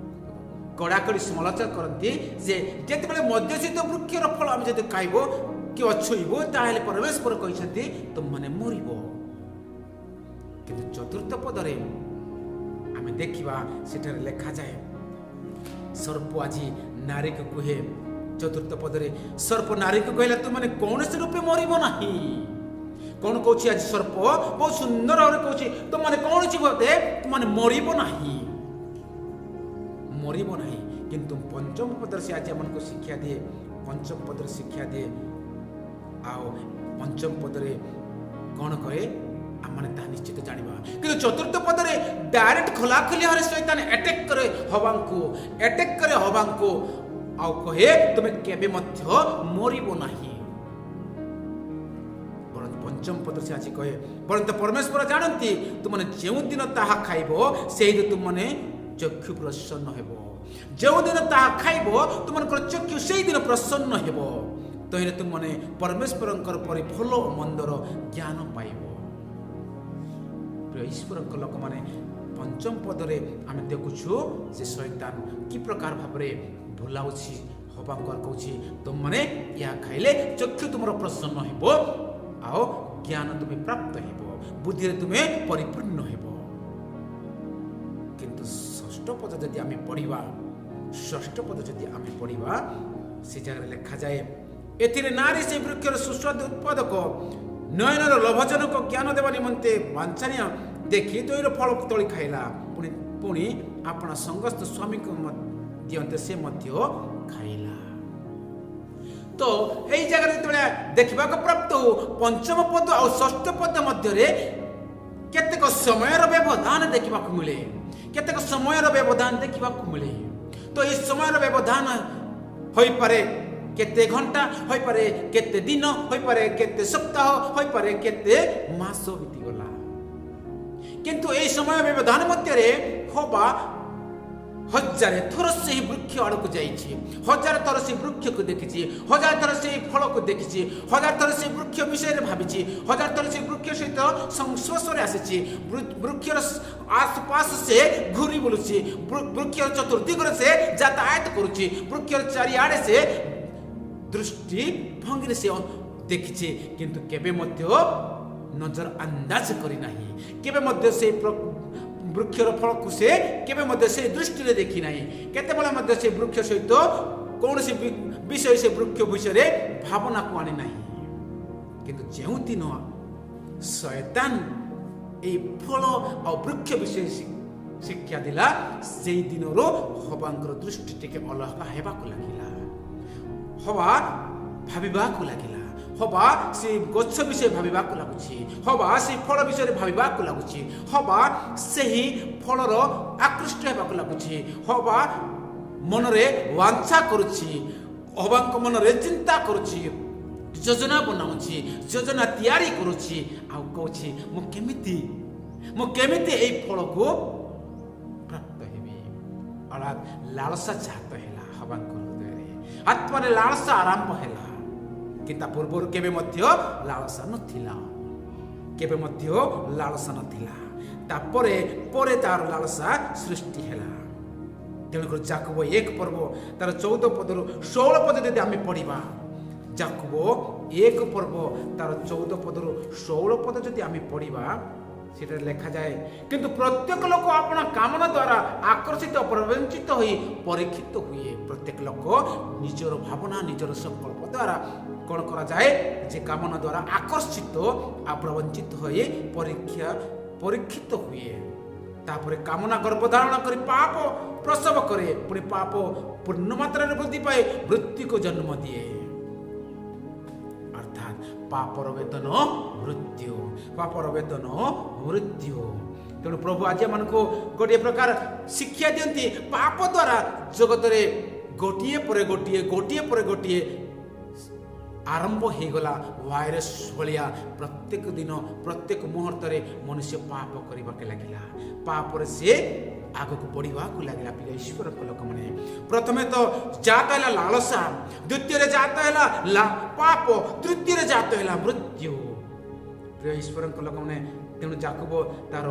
କଡ଼ାକଡ଼ି ସମାଲୋଚନା କରନ୍ତି ଯେ ଯେତେବେଳେ ମଧ୍ୟସ୍ଥିତ ବୃକ୍ଷର ଫଳ ଆମେ ଯଦି ଖାଇବ କି ଛୁଇଁବ, ତାହେଲେ ପରମେଶ୍ୱର କହିଛନ୍ତି ତୁମମାନେ ମରିବ। କିନ୍ତୁ ଚତୁର୍ଥ ପଦରେ ଆମେ ଦେଖିବା, ସେଠାରେ ଲେଖାଯାଏ, ସର୍ପ ଆଜି ନାରୀକୁ କୁହେ। ଚତୁର୍ଥ ପଦରେ ସର୍ପ ନାରୀକୁ କହିଲା, ତୁମମାନେ କୌଣସି ରୂପେ ମରିବ ନାହିଁ। କ'ଣ କହୁଛି ଆଜି ସର୍ପ? ବହୁତ ସୁନ୍ଦର ଭାବରେ କହୁଛି, ତୁମମାନେ କୌଣସି ବୋଧେ ତୁମମାନେ ମରିବ ନାହିଁ, ମରିବ ନାହିଁ। କିନ୍ତୁ ପଞ୍ଚମ ପଦରେ ସେ ଆଜି ଆମମାନଙ୍କୁ ଶିକ୍ଷା ଦିଏ। ପଞ୍ଚମ ପଦରେ ଶିକ୍ଷା ଦିଏ। ଆଉ ପଞ୍ଚମ ପଦରେ କ'ଣ କହେ, ଆମମାନେ ତାହା ନିଶ୍ଚିତ ଜାଣିବା। କିନ୍ତୁ ଚତୁର୍ଥ ପଦରେ ଡାଇରେକ୍ଟ ଖୋଲାଖୋଲି ଭାବରେ ଶୈତାନ ଆଟାକ୍ କରେ ହବାଙ୍କୁ, ଆଟାକ୍ କରେ ହବାଙ୍କୁ ଆଉ କହେ, ତୁମେ କେବେ ମଧ୍ୟ ମରିବ ନାହିଁ। ବରଂ ପଞ୍ଚମ ପଦ ସେ ଆଜି କହେ, ବରଂ ପରମେଶ୍ୱର ଜାଣନ୍ତି, ତୁମେ ଯେଉଁଦିନ ତାହା ଖାଇବ, ସେଇଦିନ ତୁମମାନେ ଚକ୍ଷୁ ପ୍ରସନ୍ନ ହେବ। ଯେଉଁଦିନ ତାହା ଖାଇବ, ତୁମମାନଙ୍କର ଚକ୍ଷୁ ସେଇଦିନ ପ୍ରସନ୍ନ ହେବ। ତହିଁରେ ତୁମମାନେ ପରମେଶ୍ୱରଙ୍କର ପରି ଭଲ ଓ ମନ୍ଦର ଜ୍ଞାନ ପାଇବ। ପ୍ରିୟ ଈଶ୍ୱରଙ୍କ ଲୋକମାନେ, ପଞ୍ଚମ ପଦରେ ଆମେ ଦେଖୁଛୁ ଯେ ଶୈତାନ କି ପ୍ରକାର ଭାବରେ ଭୁଲାଉଛି ହବାକୁ, କହୁଛି ତୁମମାନେ ଏହା ଖାଇଲେ ଚକ୍ଷୁ ତୁମର ପ୍ରସନ୍ନ ହେବ ଆଉ ଜ୍ଞାନ ତୁମେ ପ୍ରାପ୍ତ ହେବ, ବୁଦ୍ଧିରେ ତୁମେ ପରିପୂର୍ଣ୍ଣ ହେବ। କିନ୍ତୁ ଷଷ୍ଠ ପଦ ଯଦି ଆମେ ପଢ଼ିବା, ଷଷ୍ଠ ପଦ ଯଦି ଆମେ ପଢ଼ିବା, ସେ ଜାଗାରେ ଲେଖାଯାଏ, ଏଥିରେ ନାରୀ ସେ ବୃକ୍ଷର ସୁସ୍ୱାଦୁ ଉତ୍ପାଦକ, ନୟନର ଲୋଭଜନକ, ଜ୍ଞାନ ଦେବା ନିମନ୍ତେ ବାଞ୍ଛନୀୟ ଦେଖି ତହିଁର ଫଳ ତୋଳି ଖାଇଲା। ପୁଣି ପୁଣି ଆପଣା ସଙ୍ଗସ୍ଥ ସ୍ୱାମୀକୁ ଦିଅନ୍ତେ ସେ ମଧ୍ୟ ଖାଇଲା। ତ ଏଇ ଜାଗାରେ ଯେତେବେଳେ ଦେଖିବାକୁ ପ୍ରାପ୍ତ ହଉ, ପଞ୍ଚମ ପଦ ଆଉ ଷଷ୍ଠ ପଦ ମଧ୍ୟରେ କେତେକ ସମୟର ବ୍ୟବଧାନ ଦେଖିବାକୁ ମିଳେ, କେତେକ ସମୟର ବ୍ୟବଧାନ ଦେଖିବାକୁ ମିଳେ। ତ ଏଇ ସମୟର ବ୍ୟବଧାନ ହୋଇପାରେ କେତେ ଘଣ୍ଟା, ହୋଇପାରେ କେତେ ଦିନ, ହୋଇପାରେ କେତେ ସପ୍ତାହ, ହୋଇପାରେ କେତେ ମାସ ବିତିଗଲା। କିନ୍ତୁ ଏଇ ସମୟ ବ୍ୟବଧାନ ମଧ୍ୟରେ ହବା ହଜାରେ ଥର ସେହି ବୃକ୍ଷ ଆଡ଼କୁ ଯାଇଛି, ହଜାର ଥର ସେ ବୃକ୍ଷକୁ ଦେଖିଛି, ହଜାର ଥର ସେଇ ଫଳକୁ ଦେଖିଛି, ହଜାର ଥର ସେ ବୃକ୍ଷ ବିଷୟରେ ଭାବିଛି, ହଜାର ଥର ସେ ବୃକ୍ଷ ସହିତ ସଂସ୍ପର୍ଶରେ ଆସିଛି। ବୃକ୍ଷର ଆସପାସ ସେ ଘୁରି ବୁଲୁଛି, ବୃକ୍ଷର ଚତୁର୍ଦିଗରେ ସେ ଯାତାୟାତ କରୁଛି, ବୃକ୍ଷର ଚାରିଆଡ଼େ ସେ ଦୃଷ୍ଟି ଭଙ୍ଗୀରେ ସେ ଦେଖିଛି। କିନ୍ତୁ କେବେ ମଧ୍ୟ ନଜର ଅନ୍ଦାଜ କରିନାହିଁ। କେବେ ମଧ୍ୟ ସେ ବୃକ୍ଷର ଫଳକୁ ସେ କେବେ ମଧ୍ୟ ସେ ଦୃଷ୍ଟିରେ ଦେଖି ନାହିଁ। କେତେବେଳେ ମଧ୍ୟ ସେ ବୃକ୍ଷ ସହିତ କୌଣସି ବିଷୟ, ସେ ବୃକ୍ଷ ବିଷୟରେ ଭାବନାକୁ ଆଣି ନାହିଁ। କିନ୍ତୁ ଯେଉଁଦିନ ଶୟତାନ ଏଇ ଫଳ ଆଉ ବୃକ୍ଷ ବିଷୟରେ ଶିକ୍ଷା ଦେଲା, ସେଇ ଦିନରୁ ହବାଙ୍କର ଦୃଷ୍ଟି ଟିକେ ଅଲଗା ହେବାକୁ ଲାଗିଲା। ହବା ଭାବିବାକୁ ଲାଗିଲା। ହବା ସେ ଗଛ ବିଷୟରେ ଭାବିବାକୁ ଲାଗୁଛି। ହବା ସେ ଫଳ ବିଷୟରେ ଭାବିବାକୁ ଲାଗୁଛି। ହବା ସେହି ଫଳର ଆକୃଷ୍ଟ ହେବାକୁ ଲାଗୁଛି। ହବା ମନରେ ବାଞ୍ଛା କରୁଛି। ହବାଙ୍କ ମନରେ ଚିନ୍ତା କରୁଛି, ଯୋଜନା ବନାଉଛି, ଯୋଜନା ତିଆରି କରୁଛି ଆଉ କହୁଛି, ମୁଁ କେମିତି ଏଇ ଫଳକୁ ପ୍ରାପ୍ତ ହେବି? ଅର୍ଥାତ୍ ଲାଳସା ଜାତ ହେଲା ହବାଙ୍କ ହୃଦୟରେ, ଆତ୍ମାରେ ଲାଳସା ଆରମ୍ଭ ହେଲା। କିନ୍ତୁ ତା ପୂର୍ବରୁ କେବେ ମଧ୍ୟ ଲାଳସା ନଥିଲା, କେବେ ମଧ୍ୟ ଲାଳସା ନଥିଲା। ତାପରେ ପରେ ତାର ଲାଳସା ସୃଷ୍ଟି ହେଲା। ତେଣୁକରି ଯାକୁବ 1 ପର୍ବ ତାର 14 ପଦରୁ 16 ପଦ ଯଦି ଆମେ ପଢ଼ିବା, ଯାକୁବ 1 ପର୍ବ ତାର 14 ପଦରୁ 16 ପଦ ଯଦି ଆମେ ପଢ଼ିବା, ସେଠାରେ ଲେଖାଯାଏ, କିନ୍ତୁ ପ୍ରତ୍ୟେକ ଲୋକ ଆପଣା କାମନା ଦ୍ୱାରା ଆକର୍ଷିତ, ପ୍ରବଞ୍ଚିତ ହୋଇ ପରୀକ୍ଷିତ ହୁଏ। ପ୍ରତ୍ୟେକ ଲୋକ ନିଜର ଭାବନା, ନିଜର ସଂକଳ୍ପ ଦ୍ୱାରା କ'ଣ କରାଯାଏ ଯେ କାମନା ଦ୍ୱାରା ଆକର୍ଷିତ ଆଉ ପ୍ରବଞ୍ଚିତ ହୋଇ ପରୀକ୍ଷିତ ହୁଏ। ତାପରେ କାମନା ଗର୍ଭଧାରଣ କରି ପାପ ପ୍ରସବ କରେ। ପୁଣି ପାପ ପୂର୍ଣ୍ଣ ମାତ୍ରାରେ ବୃଦ୍ଧି ପାଏ, ମୃତ୍ୟୁକୁ ଜନ୍ମ ଦିଏ। ଅର୍ଥାତ୍ ପାପର ବେତନ ମୃତ୍ୟୁ, ପାପର ବେତନ ମୃତ୍ୟୁ। ତେଣୁ ପ୍ରଭୁ ଆଜି ଆମମାନଙ୍କୁ ଗୋଟିଏ ପ୍ରକାର ଶିକ୍ଷା ଦିଅନ୍ତି। ପାପ ଦ୍ୱାରା ଜଗତରେ ଗୋଟିଏ ପରେ ଗୋଟିଏ, ଗୋଟିଏ ପରେ ଗୋଟିଏ ଆରମ୍ଭ ହେଇଗଲା ଭାଇରସ୍ ଭଳିଆ। ପ୍ରତ୍ୟେକ ଦିନ, ପ୍ରତ୍ୟେକ ମୁହୂର୍ତ୍ତରେ ମନୁଷ୍ୟ ପାପ କରିବାକୁ ଲାଗିଲା। ପାପରେ ସେ ଆଗକୁ ବଢ଼ିବାକୁ ଲାଗିଲା। ପ୍ରିୟ ଈଶ୍ୱରଙ୍କ ଲୋକମାନେ, ପ୍ରଥମେ ତ ଜାତ ହେଲା ଲାଳସା, ଦ୍ୱିତୀୟରେ ଜାତ ହେଲା ପାପ, ତୃତୀୟରେ ଜାତ ହେଲା ମୃତ୍ୟୁ। ପ୍ରିୟ ଈଶ୍ୱରଙ୍କ ଲୋକମାନେ, ତେଣୁ ଯାକୁବ ତାର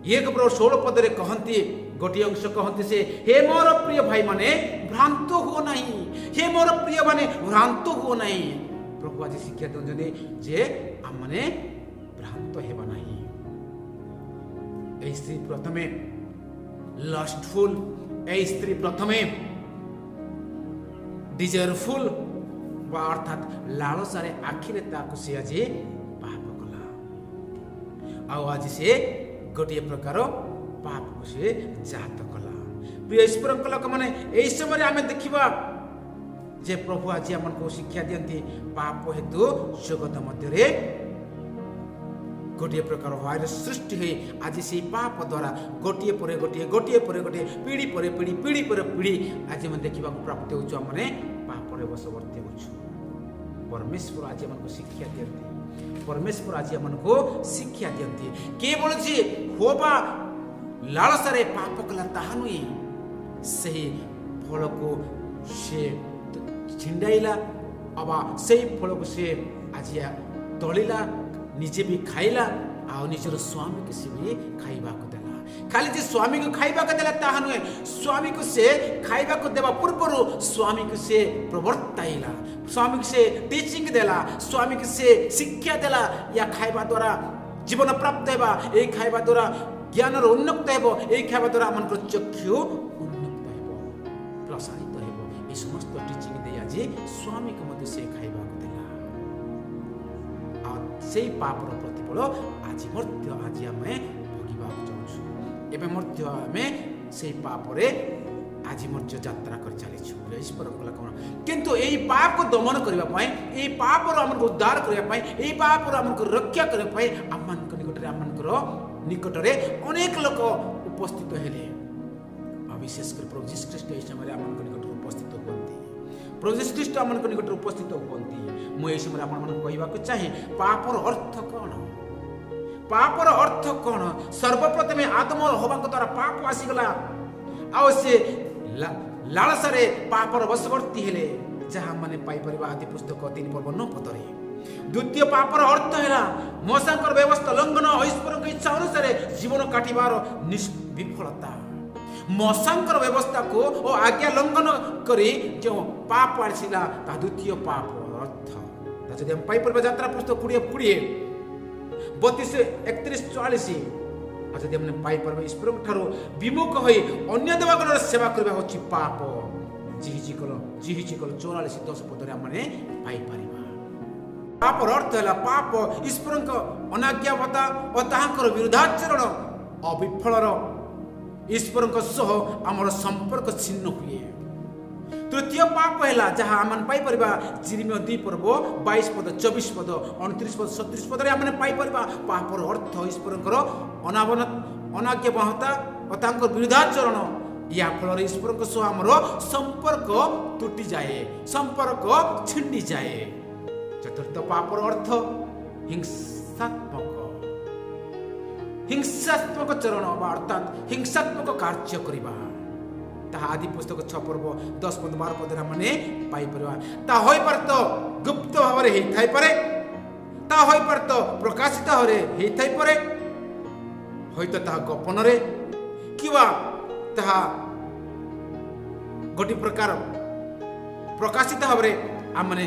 1 ପର୍ବ 16 ପଦରେ କହନ୍ତି, ଗୋଟିଏ ଅଂଶ କହନ୍ତି ସେ, ହେ ମୋର ପ୍ରିୟ ଭାଇମାନେ, ଭ୍ରାନ୍ତ ହୁଅ ନାହିଁ। ହେ ମୋର ପ୍ରିୟ ମାନେ, ଭ୍ରାନ୍ତ ହୁଅ ନାହିଁ। ପ୍ରଭୁ ଆଜି ଶିକ୍ଷା ଦେଉଛନ୍ତି ଯେ ଆମମାନେ ଭ୍ରାନ୍ତ ହେବା ନାହିଁ। ଏହି ସ୍ତ୍ରୀ ପ୍ରଥମେ ଲଷ୍ଟଫୁଲ, ଏହି ସ୍ତ୍ରୀ ପ୍ରଥମେ ଡିଜାୟାରଫୁଲ ବା ଅର୍ଥାତ୍ ଲାଳସାରେ ଆଖିରେ ତାକୁ ସେ ଆଜି ପାପ କଲା। ଆଉ ଆଜି ସେ ଗୋଟିଏ ପ୍ରକାର ପାପକୁ ସେ ଜାତ କଲା। ପ୍ରିୟ ଈଶ୍ୱରଙ୍କ ଲୋକମାନେ, ଏହି ସମୟରେ ଆମେ ଦେଖିବା ଯେ ପ୍ରଭୁ ଆଜି ଆମକୁ ଶିକ୍ଷା ଦିଅନ୍ତି, ପାପ ହେତୁ ଜଗତ ମଧ୍ୟରେ ଗୋଟିଏ ପ୍ରକାର ଭାଇରସ୍ ସୃଷ୍ଟି ହୋଇ ଆଜି ସେଇ ପାପ ଦ୍ୱାରା ଗୋଟିଏ ପରେ ଗୋଟିଏ, ଗୋଟିଏ ପରେ ଗୋଟିଏ, ପିଢ଼ି ପରେ ପିଢ଼ି, ପିଢ଼ି ପରେ ପିଢ଼ି ଆଜି ଆମେ ଦେଖିବାକୁ ପ୍ରାପ୍ତ ହେଉଛୁ। ଆମେ ପାପରେ ବଶବର୍ତ୍ତୀ ହେଉଛୁ। ପରମେଶ୍ୱର ଆଜି ଆମକୁ ଶିକ୍ଷା ଦିଅନ୍ତି। ପରମେଶ୍ୱର ଆଜି ଆମକୁ ଶିକ୍ଷା ଦିଅନ୍ତି। କେବଳ ଯେ ହବା ଲାଳସାରେ ପାପ କଲା ତାହା ନୁହେଁ, ସେହି ଫଳକୁ ସେ ଛିଣ୍ଡାଇଲା ଅବା ସେଇ ଫଳକୁ ସେ ଆଜି ତଳିଲା, ନିଜେ ବି ଖାଇଲା ଆଉ ନିଜର ସ୍ୱାମୀକୁ ସେ ବି ଖାଇବାକୁ ଦେଲା। ଖାଲି ଯେ ସ୍ୱାମୀକୁ ଖାଇବାକୁ ଦେଲା ତାହା ନୁହେଁ, ସ୍ୱାମୀକୁ ସେ ଖାଇବାକୁ ଦେବା ପୂର୍ବରୁ ସ୍ୱାମୀକୁ ସେ ପ୍ରବର୍ତ୍ତାଇଲା, ସ୍ୱାମୀକୁ ସେ ଟିଚିଂ ଦେଲା, ସ୍ୱାମୀକୁ ସେ ଶିକ୍ଷା ଦେଲା। ୟା ଖାଇବା ଦ୍ୱାରା ଜୀବନ ପ୍ରାପ୍ତ ହେବା, ଏଇ ଖାଇବା ଦ୍ୱାରା ଜ୍ଞାନର ଉନ୍ନତ ହେବ, ଏଇ ଖାଇବା ଦ୍ୱାରା ଆମଙ୍କର ଚକ୍ଷୁ ଉନ୍ନତ ହେବ, ପ୍ରସାରିତ ହେବ। ଏ ସମସ୍ତ ଟିଚିଂ ଦେଇ ଆଜି ସ୍ୱାମୀକୁ ମଧ୍ୟ ସେ ଖାଇବାକୁ ଦେଲା। ଆଉ ସେଇ ପାପର ପ୍ରତିଫଳ ଆଜି ମଧ୍ୟ ଆଜି ଆମେ ଭୋଗିବାକୁ ଯାଉଛୁ। ଏବେ ମଧ୍ୟ ଆମେ ସେଇ ପାପରେ ଆଜି ମଧ୍ୟ ଯାତ୍ରା କରି ଚାଲିଛୁ। ଈଶ୍ୱରଙ୍କ କ'ଣ? କିନ୍ତୁ ଏଇ ପାପକୁ ଦମନ କରିବା ପାଇଁ, ଏଇ ପାପରୁ ଆମକୁ ଉଦ୍ଧାର କରିବା ପାଇଁ, ଏଇ ପାପରୁ ଆମକୁ ରକ୍ଷା କରିବା ପାଇଁ ଆମମାନଙ୍କର ନିକଟରେ ଅନେକ ଲୋକ ଉପସ୍ଥିତ ହେଲେ। ଆଉ ବିଶେଷ କରି ପ୍ରଭୁ ଯୀଶୁ ଖ୍ରୀଷ୍ଟ ଏହି ସମୟରେ ଆମମାନଙ୍କ ନିକଟରେ ଉପସ୍ଥିତ ହୁଅନ୍ତି। ପ୍ରଭୁ ଯୀଶୁ ଖ୍ରୀଷ୍ଟ ଆମମାନଙ୍କ ନିକଟରେ ଉପସ୍ଥିତ ହୁଅନ୍ତି। ମୁଁ ଏହି ସମୟରେ ଆପଣମାନଙ୍କୁ କହିବାକୁ ଚାହେଁ, ପାପର ଅର୍ଥ କ'ଣ? ପାପର ଅର୍ଥ କ'ଣ? ସର୍ବପ୍ରଥମେ ଆଦମ ହବାଙ୍କ ଦ୍ୱାରା ପାପ ଆସିଗଲା ଆଉ ସେ ଲାଳସାରେ ପାପର ବଶବର୍ତ୍ତୀ ହେଲେ, ଯାହା ମାନେ ପାଇପାରିବା ଆଦି ପୁସ୍ତକ 3 ପର୍ବ 9 ପଦରେ। ଦ୍ୱିତୀୟ ପାପର ଅର୍ଥ ହେଲା ମୋଶାଙ୍କର ବ୍ୟବସ୍ଥା ଲଙ୍ଘନ, ଈଶ୍ୱରଙ୍କ ଇଚ୍ଛା ଅନୁସାରେ ଜୀବନ କାଟିବାର ବିଫଳତା। ମୋଶାଙ୍କର ବ୍ୟବସ୍ଥାକୁ ଓ ଆଜ୍ଞା ଲଙ୍ଘନ କରି ଯେଉଁ ପାପ ଆସିଲା, ତାହା ଦ୍ୱିତୀୟ ପାପ ଅର୍ଥ। ତା ଯଦି ଆମେ ପାଇପାରିବା ଯାତ୍ରା ପୁସ୍ତକ 20 20, 32, 31, 44। ଆଉ ଯଦି ଆମେ ପାଇପାରିବା, ଈଶ୍ୱରଙ୍କ ଠାରୁ ବିମୁଖ ହୋଇ ଅନ୍ୟ ଦେବଗଣର ସେବା କରିବା ହେଉଛି ପାପ। ଯିହିଜିକଲ 44 10 ପଦରେ ଆମେ ପାଇପାରିବା। ପାପର ଅର୍ଥ ହେଲା ପାପ ଈଶ୍ୱରଙ୍କ ଅନାଜ୍ଞାବତା ଓ ତାହାଙ୍କର ବିରୁଦ୍ଧାଚରଣ ଅବିଫଳର ଈଶ୍ୱରଙ୍କ ସହ ଆମର ସମ୍ପର୍କ ଛିନ୍ନ ହୁଏ। ତୃତୀୟ ପାପ ହେଲା ଯାହା ଆମେ ପାଇପାରିବା ଯିରିମିୟ 2 ପର୍ବ 22 ପଦ, 24 ପଦ, 29 ପଦ, 37 ପଦରେ ଆମେ ପାଇପାରିବା। ପାପର ଅର୍ଥ ଈଶ୍ୱରଙ୍କର ଅନାଜ୍ଞାବହତା ଓ ତାଙ୍କର ବିରୁଦ୍ଧାଚରଣ। ୟା ଫଳରେ ଈଶ୍ୱରଙ୍କ ସହ ଆମର ସମ୍ପର୍କ ତୁଟିଯାଏ, ସମ୍ପର୍କ ଛିଣ୍ଡିଯାଏ। ଚତୁର୍ଥ ପାପର ଅର୍ଥ ହିଂସାତ୍ମକ ଚରଣ ବା ଅର୍ଥାତ୍ ହିଂସାତ୍ମକ କାର୍ଯ୍ୟ କରିବା। ତାହା ଆଦି ପୁସ୍ତକ 6 ପର୍ବ 10 ପଦ, 12 ପଦରେ ଆମେ ପାଇପାରିବା। ତାହା ହୋଇପାରେ ତ ଗୁପ୍ତ ଭାବରେ ହେଇଥାଇପାରେ, ତାହା ହୋଇପାରେ ତ ପ୍ରକାଶିତ ଭାବରେ ହେଇଥାଇପାରେ। ହୁଏତ ତାହା ଗୋପନରେ କିମ୍ବା ତାହା ଗୋଟିଏ ପ୍ରକାର ପ୍ରକାଶିତ ଭାବରେ ଆମମାନେ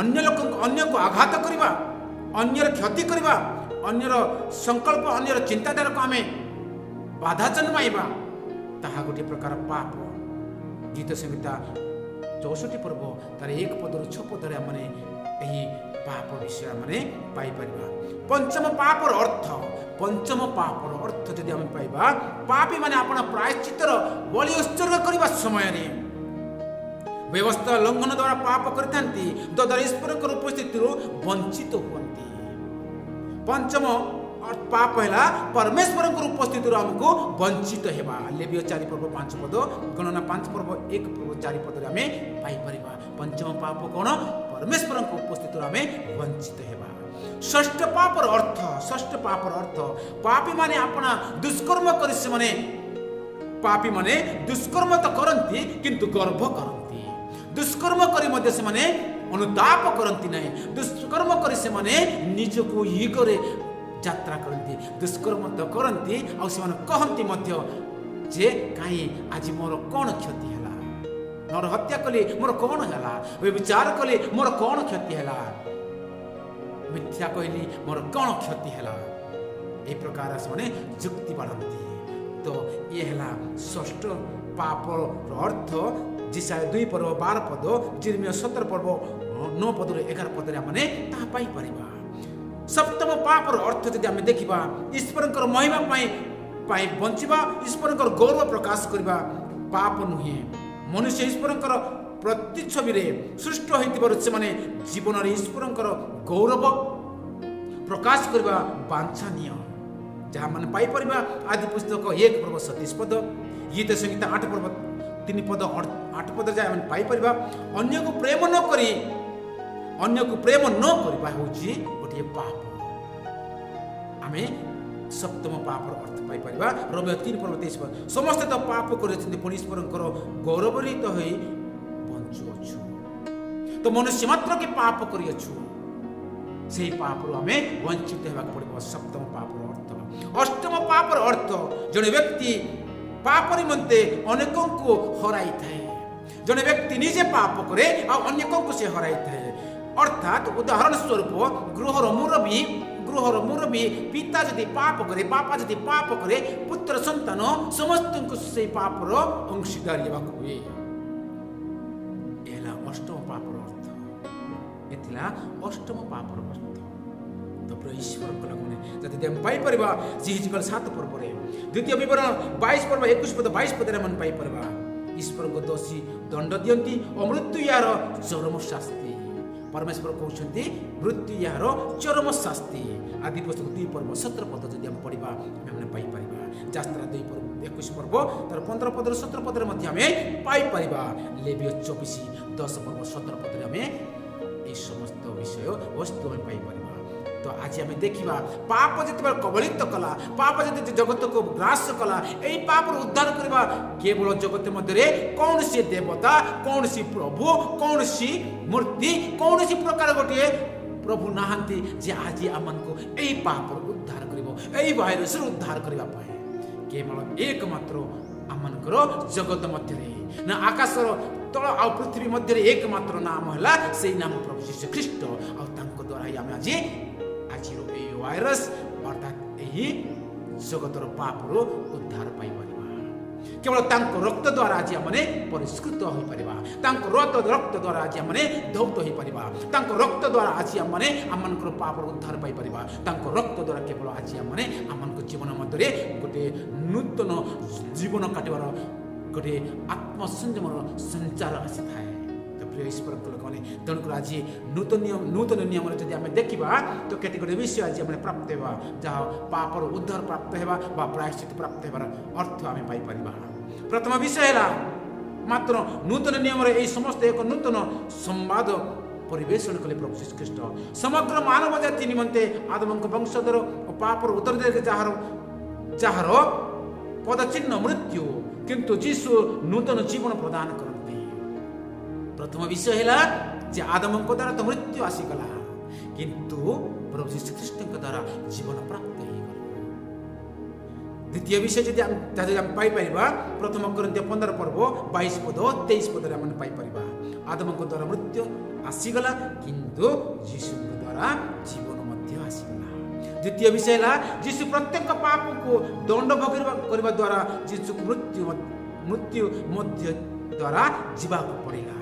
ଅନ୍ୟ ଲୋକଙ୍କୁ, ଅନ୍ୟକୁ ଆଘାତ କରିବା, ଅନ୍ୟର କ୍ଷତି କରିବା, ଅନ୍ୟର ସଂକଳ୍ପ, ଅନ୍ୟର ଚିନ୍ତାଧାରାକୁ ଆମେ ବାଧା ଜନ୍ମାଇବା, ତାହା ଗୋଟିଏ ପ୍ରକାର ପାପ। ଗୀତ ସଂହିତା 64 ପର୍ବ ତାର 1 ପଦରୁ 6 ପଦରେ ଆମେ ଏହି ପାପ ବିଷୟ ଆମେ ପାଇପାରିବା। ପଞ୍ଚମ ପାପର ଅର୍ଥ, ପଞ୍ଚମ ପାପର ଅର୍ଥ ଯଦି ଆମେ ପାଇବା, ପାପୀ ମାନେ ଆପଣ ପ୍ରାୟଶ୍ଚିତ୍ତର ବଳି ଉତ୍ସର୍ଗ କରିବା ସମୟରେ ବ୍ୟବସ୍ଥା ଲଙ୍ଘନ ଦ୍ୱାରା ପାପ କରିଥାନ୍ତି, ଯଦ୍ୱାରା ଈଶ୍ୱରଙ୍କର ଉପସ୍ଥିତିରୁ ବଞ୍ଚିତ ହୁଅନ୍ତି। ପଞ୍ଚମ ପାପ ହେଲା ପରମେଶ୍ୱରଙ୍କର ଉପସ୍ଥିତିରୁ ଆମକୁ ବଞ୍ଚିତ ହେବା। ଲେବୀୟ 4 ପର୍ବ 5 ପଦ, ଗଣନା 5 ପର୍ବ 1 ପର୍ବ 4 ପଦରେ ଆମେ ପାଇପାରିବା। ପଞ୍ଚମ ପାପ କ'ଣ? ପରମେଶ୍ୱରଙ୍କ ଉପସ୍ଥିତିରୁ ଆମେ ବଞ୍ଚିତ ହେବା। ଷଷ୍ଠ ପାପର ଅର୍ଥ, ଷଷ୍ଠ ପାପର ଅର୍ଥ, ପାପୀମାନେ ଆପଣା ଦୁଷ୍କର୍ମ କରି, ସେମାନେ ପାପୀମାନେ ଦୁଷ୍କର୍ମ ତ କରନ୍ତି କିନ୍ତୁ ଗର୍ବ କରନ୍ତି। ଦୁଷ୍କର୍ମ କରି ମଧ୍ୟ ସେମାନେ ଅନୁତାପ କରନ୍ତି ନାହିଁ। ଦୁଷ୍କର୍ମ କରି ସେମାନେ ନିଜକୁ ଇଗୋରେ ଯାତ୍ରା କରନ୍ତି। ଦୁଷ୍କର୍ମ ତ କରନ୍ତି ଆଉ ସେମାନେ କହନ୍ତି ମଧ୍ୟ ଯେ କାହିଁ ଆଜି ମୋର କ'ଣ କ୍ଷତି ହେଲା, ନର ହତ୍ୟା କଲି ମୋର କ'ଣ ହେଲା, ବ୍ୟଭିଚାର କଲି ମୋର କ'ଣ କ୍ଷତି ହେଲା, ମିଥ୍ୟା କହିଲି ମୋର କ'ଣ କ୍ଷତି ହେଲା, ଏହି ପ୍ରକାର ସେମାନେ ଯୁକ୍ତି ବାଢ଼ନ୍ତି। ତ ଇଏ ହେଲା ଷଷ୍ଠ ପାପର ଅର୍ଥ। ଯିଶାଇୟ 2 ପର୍ବ 12 ପଦ, ଯିରିମିୟ 17 ପର୍ବ 9 ପଦରୁ 11 ପଦରେ ଆମେ ତାହା ପାଇପାରିବା। ସପ୍ତମ ପାପର ଅର୍ଥ ଯଦି ଆମେ ଦେଖିବା, ଈଶ୍ୱରଙ୍କର ମହିମା ପାଇଁ ବଞ୍ଚିବା, ଈଶ୍ୱରଙ୍କର ଗୌରବ ପ୍ରକାଶ କରିବା ପାପ ନୁହେଁ। ମନୁଷ୍ୟ ଈଶ୍ୱରଙ୍କର ପ୍ରତିଛବିରେ ସୃଷ୍ଟ ହୋଇଥିବାରୁ ସେମାନେ ଜୀବନରେ ଈଶ୍ୱରଙ୍କର ଗୌରବ ପ୍ରକାଶ କରିବା ବାଞ୍ଛନୀୟ, ଯାହା ମାନେ ପାଇପାରିବା ଆଦି ପୁସ୍ତକ 1 ପର୍ବ 27 ପଦ, ଗୀତ ସଂହିତା 8 ପର୍ବ 3 ପଦ 8 ପଦ ଯାଏ ଆମେ ପାଇପାରିବା। ଅନ୍ୟକୁ ପ୍ରେମ ନ କରିବା ହେଉଛି ଗୋଟିଏ ପାପ। ଆମେ ସପ୍ତମ ପାପର ଅର୍ଥ ପାଇପାରିବା ରୋମୀୟ 3 ପର୍ବ 23 ପଦ। ସମସ୍ତେ ତ ପାପ କରିଅଛନ୍ତି, ପୁଣି ଈଶ୍ୱରଙ୍କର ଗୌରବରହିତ ହୋଇ ବଞ୍ଚୁଅଛୁ। ତ ମନୁଷ୍ୟ ମାତ୍ରକେ ପାପ କରିଅଛୁ, ସେହି ପାପରୁ ଆମେ ବଞ୍ଚିତ ହେବାକୁ ପଡ଼ିବ। ସପ୍ତମ ପାପର ଅର୍ଥ। ଅଷ୍ଟମ ପାପର ଅର୍ଥ, ଜଣେ ବ୍ୟକ୍ତି ପାପ ନିମନ୍ତେ ଅନେକଙ୍କୁ ହରାଇଥାଏ। ଜଣେ ବ୍ୟକ୍ତି ନିଜେ ପାପ କରେ ଆଉ ଅନେକଙ୍କୁ ସେ ହରାଇଥାଏ। ଅର୍ଥାତ୍ ଉଦାହରଣ ସ୍ୱରୂପ ଗୃହର ମୁରବୀ ପିତା ଯଦି ପାପ କରେ, ବାପା ଯଦି ପାପ କରେ, ପୁତ୍ର ସନ୍ତାନ ସମସ୍ତଙ୍କୁ ସେଇ ପାପର ଅଂଶୀଦାର ହେବାକୁ ହୁଏ। ଏ ହେଲା ଅଷ୍ଟମ ପାପର ଅର୍ଥ। ଏ ଥିଲା ଅଷ୍ଟମ ପାପର ଅର୍ଥ। ତ ପ୍ରିୟ ଈଶ୍ୱରଙ୍କ ଲୋକମାନେ, ଯଦି ଆମେ ପାଇପାରିବା ଯିହିଜିକଲ 7 ପର୍ବରେ, ଦ୍ୱିତୀୟ ବିବରଣ 22 ପର୍ବ 21 ପଦ 22 ପଦରେ ଆମେ ପାଇପାରିବା, ଈଶ୍ୱରଙ୍କ ଦୋଷୀ ଦଣ୍ଡ ଦିଅନ୍ତି ଓ ମୃତ୍ୟୁ ଏହାର ଚରମ ଶାସ୍ତି। ପରମେଶ୍ୱର କହୁଛନ୍ତି ମୃତ୍ୟୁ ଏହାର ଚରମ ଶାସ୍ତି। ଆଦି ପୁସ୍ତକ 2 ପର୍ବ 17 ପଦ ଯଦି ଆମେ ପଢ଼ିବା, ଆମେ ପାଇପାରିବା। ଯାତ୍ରା 2 ପର୍ବ 21 ପର୍ବ ତାର 15 ପଦରୁ 17 ପଦରେ ମଧ୍ୟ ଆମେ ପାଇପାରିବା। ଲେବୀୟ 24 10 ପର୍ବ 17 ପଦରେ ଆମେ ଏହି ସମସ୍ତ ବିଷୟ ବସ୍ତୁ ଆମେ ପାଇପାରିବା। ତ ଆଜି ଆମେ ଦେଖିବା, ପାପ ଯେତେବେଳେ କବଳିତ କଲା, ପାପ ଯଦି ଜଗତକୁ ଗ୍ରାସ କଲା, ଏହି ପାପରୁ ଉଦ୍ଧାର କରିବା କେବଳ ଜଗତ ମଧ୍ୟରେ କୌଣସି ଦେବତା, କୌଣସି ପ୍ରଭୁ, କୌଣସି ମୂର୍ତ୍ତି, କୌଣସି ପ୍ରକାର ଗୋଟିଏ ପ୍ରଭୁ ନାହାନ୍ତି ଯେ ଆଜି ଆମମାନଙ୍କୁ ଏହି ପାପରୁ ଉଦ୍ଧାର କରିବ। ଏହି ଭାଇରସରୁ ଉଦ୍ଧାର କରିବା ପାଇଁ କେବଳ ଏକମାତ୍ର ଆମମାନଙ୍କର ଜଗତ ମଧ୍ୟରେ ନା ଆକାଶର ତଳ ଆଉ ପୃଥିବୀ ମଧ୍ୟରେ ଏକମାତ୍ର ନାମ ହେଲା ସେଇ ନାମ ପ୍ରଭୁ ଯୀଶୁ ଖ୍ରୀଷ୍ଟ। ଆଉ ତାଙ୍କ ଦ୍ୱାରା ହିଁ ଆମେ ଆଜିର ଏହି ଭାଇରସ ଅର୍ଥାତ୍ ଏହି ଜଗତର ପାପରୁ ଉଦ୍ଧାର ପାଇପାରିବା। କେବଳ ତାଙ୍କ ରକ୍ତ ଦ୍ୱାରା ଆଜି ଆମେ ପରିଷ୍କୃତ ହୋଇପାରିବା। ତାଙ୍କ ରକ୍ତ ଦ୍ୱାରା ଆଜି ଆମେ ଧୌତ ହୋଇପାରିବା। ତାଙ୍କ ରକ୍ତ ଦ୍ୱାରା ଆଜି ଆମେ ଆମମାନଙ୍କର ପାପରୁ ଉଦ୍ଧାର ପାଇପାରିବା। ତାଙ୍କ ରକ୍ତ ଦ୍ୱାରା କେବଳ ଆଜି ଆମେ ଆମମାନଙ୍କ ଜୀବନ ମଧ୍ୟରେ ଗୋଟିଏ ନୂତନ ଜୀବନ କାଟିବାର ଗୋଟିଏ ଆତ୍ମସଂଯମର ସଞ୍ଚାର ଆସିଥାଏ। ତ ପ୍ରିୟ ଈଶ୍ୱରଙ୍କ ଲୋକମାନେ, ତେଣୁକରି ଆଜି ନୂତନ ନିୟମରେ ଯଦି ଆମେ ଦେଖିବା, ତ କେତେ ଗୁଡ଼ିଏ ବିଷୟ ଆଜି ଆମେ ପ୍ରାପ୍ତ ହେବା, ଯାହା ପାପର ଉଦ୍ଧାର ପ୍ରାପ୍ତ ହେବା ବା ପ୍ରାୟଶ୍ଚିତ ପ୍ରାପ୍ତ ହେବାର ଅର୍ଥ ଆମେ ପାଇପାରିବା। ପ୍ରଥମ ବିଷୟ ହେଲା, ମାତ୍ର ନୂତନ ନିୟମରେ ଏହି ସମସ୍ତ ଏକ ନୂତନ ସମ୍ବାଦ ପରିବେଷଣ କଲେ ପ୍ରଭୁ ଯୀଶୁଖ୍ରୀଷ୍ଟ ସମଗ୍ର ମାନବ ଜାତି ନିମନ୍ତେ, ଆଦମଙ୍କ ବଂଶଧର ଓ ପାପର ଉତ୍ତରଦାୟୀ, ଯାହାର ପଦଚିହ୍ନ ମୃତ୍ୟୁ, କିନ୍ତୁ ଯୀଶୁ ନୂତନ ଜୀବନ ପ୍ରଦାନ କରନ୍ତି। ପ୍ରଥମ ବିଷୟ ହେଲା ଯେ ଆଦମଙ୍କ ଦ୍ୱାରା ତ ମୃତ୍ୟୁ ଆସିଗଲା, କିନ୍ତୁ ପ୍ରଭୁ ଯୀଶୁଖ୍ରୀଷ୍ଟଙ୍କ ଦ୍ୱାରା ଜୀବନ ପ୍ରାପ୍ତ ହେଇଗଲା। ଦ୍ୱିତୀୟ ବିଷୟ ଯଦି ଆମେ ତାହା ଯଦି ଆମେ ପାଇପାରିବା, ପ୍ରଥମ କରିନ୍ଥୀୟ 15 ପର୍ବ 22 ପଦ, 23 ପଦରେ ଆମେ ପାଇପାରିବା। ଆଦମଙ୍କ ଦ୍ୱାରା ମୃତ୍ୟୁ ଆସିଗଲା, କିନ୍ତୁ ଯୀଶୁଙ୍କ ଦ୍ୱାରା ଜୀବନ ମଧ୍ୟ ଆସିଗଲା। ଦ୍ୱିତୀୟ ବିଷୟ ହେଲା, ଯୀଶୁ ପ୍ରତ୍ୟେକ ପାପକୁ ଦଣ୍ଡ ଭୋଗ କରିବା ଦ୍ୱାରା ଯୀଶୁକୁ ମୃତ୍ୟୁ ମଧ୍ୟ ଦ୍ୱାରା ଯିବାକୁ ପଡ଼ିଲା।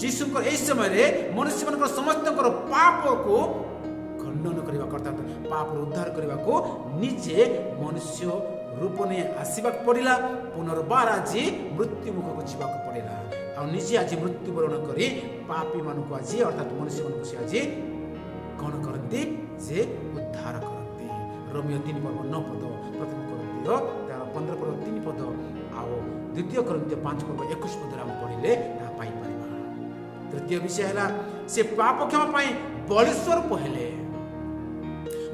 ଯୀଶୁଙ୍କର ଏହି ସମୟରେ ମନୁଷ୍ୟମାନଙ୍କର ସମସ୍ତଙ୍କର ପାପକୁ ଖଣ୍ଡନ କରିବାକୁ, ଅର୍ଥାତ୍ ପାପରୁ ଉଦ୍ଧାର କରିବାକୁ ନିଜେ ମନୁଷ୍ୟ ରୂପ ନେଇ ଆସିବାକୁ ପଡ଼ିଲା। ପୁନର୍ବାର ଆଜି ମୃତ୍ୟୁ ମୁଖକୁ ଯିବାକୁ ପଡ଼ିଲା ଆଉ ନିଜେ ଆଜି ମୃତ୍ୟୁବରଣ କରି ପାପୀମାନଙ୍କୁ ଆଜି, ଅର୍ଥାତ୍ ମନୁଷ୍ୟମାନଙ୍କୁ ସେ ଆଜି କ'ଣ କରନ୍ତି? ସେ ଉଦ୍ଧାର କରନ୍ତି। ରୋମୀୟ 3 ପର୍ବ 9 ପଦ, ପ୍ରଥମ କରିନ୍ଥୀୟ ତାର 15 ପର୍ବ 3 ପଦ ଆଉ ଦ୍ୱିତୀୟ କରିନ୍ଥୀୟ 5 ପର୍ବ 21 ପଦରେ ଆମେ ପଢ଼ିଲେ ତାହା ପାଇପାରିବା। ତୃତୀୟ ବିଷୟ ହେଲା, ସେ ପାପ କ୍ଷମା ପାଇଁ ବଳି ସ୍ୱରୂପ ହେଲେ।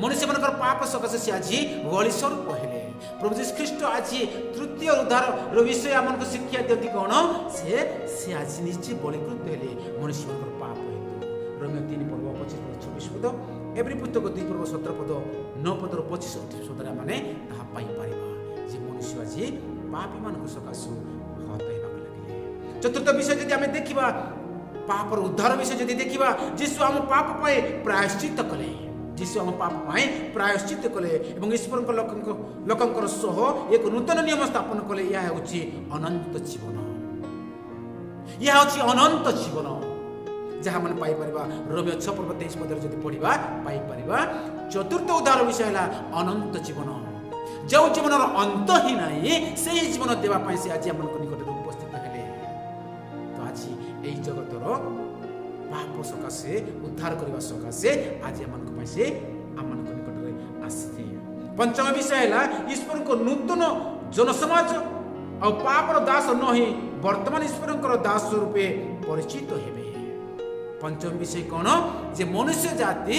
ମନୁଷ୍ୟମାନଙ୍କର ପାପ ସକାଶେ ସେ ଆଜି ବଳି ସ୍ୱରୂପ ହେଲେ। ପ୍ରଭୁ ଯୀଶୁ ଖ୍ରୀଷ୍ଟ ଆଜି ତୃତୀୟ ଉଦ୍ଧାରର ବିଷୟ ଆମମାନଙ୍କୁ ଶିକ୍ଷା ଦିଅନ୍ତି କ'ଣ? ସେ ଆଜି ନିଜେ ବଳିକୃତ ହେଲେ ମନୁଷ୍ୟମାନଙ୍କର ପାପ ହେତୁ। ରୋମୀୟ 3 ପର୍ବ 25 ପଦ, 26 ପଦ, ଏବ୍ରୀ ପୁସ୍ତକ 2 ପର୍ବ 17 ପଦ, 9 ପଦରୁ 25 28 ପଦରେ ଆମେ ତାହା ପାଇପାରିବା ଯେ ମନୁଷ୍ୟ ଆଜି ପାପୀମାନଙ୍କ ସକାଶୁ ହତ ହେବାକୁ ଲାଗିଲେ। ଚତୁର୍ଥ ବିଷୟ ଯଦି ଆମେ ଦେଖିବା, ପାପର ଉଦ୍ଧାର ବିଷୟ ଯଦି ଦେଖିବା, ଯୀଶୁ ଆମ ପାପ ପାଇଁ ପ୍ରାୟଶ୍ଚିତ କଲେ। ଯୀଶୁ ଆମ ପାପ ପାଇଁ ପ୍ରାୟଶ୍ଚିତ କଲେ ଏବଂ ଈଶ୍ୱରଙ୍କ ଲୋକଙ୍କର ସହ ଏକ ନୂତନ ନିୟମ ସ୍ଥାପନ କଲେ। ଏହା ହେଉଛି ଅନନ୍ତ ଜୀବନ। ଏହା ହେଉଛି ଅନନ୍ତ ଜୀବନ, ଯାହା ଆମେ ପାଇପାରିବା ରୋମୀୟ 6 ପର୍ବ 23 ପଦରେ ଯଦି ପଢ଼ିବା ପାଇପାରିବା। ଚତୁର୍ଥ ଉଦ୍ଧାର ବିଷୟ ହେଲା ଅନନ୍ତ ଜୀବନ। ଯେଉଁ ଜୀବନର ଅନ୍ତ ହିଁ ନାହିଁ, ସେହି ଜୀବନ ଦେବା ପାଇଁ ସେ ଆଜି ଆମମାନଙ୍କ ନିକଟରେ ଉପସ୍ଥିତ ହେଲେ। ତ ଆଜି ଏହି ଜଗତର ପାପ ସକାଶେ ଉଦ୍ଧାର କରିବା ସକାଶେ ଆଜି ଆମମାନଙ୍କ ପାଇଁ ସେ ଆମମାନଙ୍କ ନିକଟରେ ଆସିଥିଲେ। ପଞ୍ଚମ ବିଷୟ ହେଲା, ଈଶ୍ୱରଙ୍କ ନୂତନ ଜନସମାଜ ଆଉ ପାପର ଦାସ ନ ହେଇ ବର୍ତ୍ତମାନ ଈଶ୍ୱରଙ୍କର ଦାସ ରୂପେ ପରିଚିତ ହେବେ। ପଞ୍ଚମ ବିଷୟ କ'ଣ ଯେ ମନୁଷ୍ୟ ଜାତି,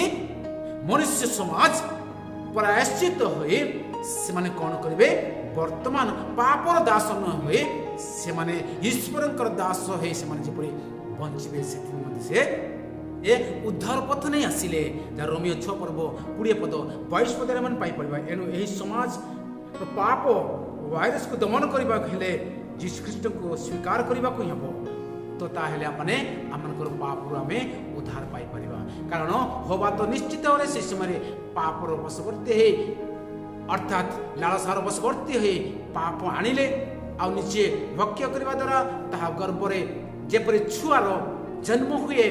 ମନୁଷ୍ୟ ସମାଜ ପ୍ରାୟଶ୍ଚିତ ହୋଇ ସେମାନେ କ'ଣ କରିବେ? ବର୍ତ୍ତମାନ ପାପର ଦାସ ନ ହୋଇ ସେମାନେ ଈଶ୍ୱରଙ୍କର ଦାସ ହୋଇ ସେମାନେ ଯେପରି ବଞ୍ଚିବେ, ସେଥି ନିମନ୍ତେ ସେ ଏ ଉଦ୍ଧାର ପଥ ନେଇ ଆସିଲେ, ଯାହା ରୋମୀୟ 6 ପର୍ବ 20 ପଦ, 22 ପଦରେ ଆମେ ପାଇପାରିବା। ଏଣୁ ଏହି ସମାଜ ପାପ ଭାଇରସକୁ ଦମନ କରିବାକୁ ହେଲେ ଯୀଶୁଖ୍ରୀଷ୍ଟଙ୍କୁ ସ୍ୱୀକାର କରିବାକୁ ହିଁ ହେବ। ତ ତାହେଲେ ଆମେ ଆମମାନଙ୍କର ପାପରୁ ଆମେ ଉଦ୍ଧାର ପାଇପାରିବା। କାରଣ ହବା ତ ନିଶ୍ଚିତ ଭାବରେ ସେ ସମୟରେ ପାପର ବଶବର୍ତ୍ତୀ ହେଇ, ଅର୍ଥାତ୍ ଲାଳସାର ବଶବର୍ତ୍ତୀ ହେଇ ପାପ ଆଣିଲେ ଆଉ ନିଜେ ଭକ୍ଷ୍ୟ କରିବା ଦ୍ୱାରା ତାହା ଗର୍ଭରେ ଯେପରି ଛୁଆର ଜନ୍ମ ହୁଏ,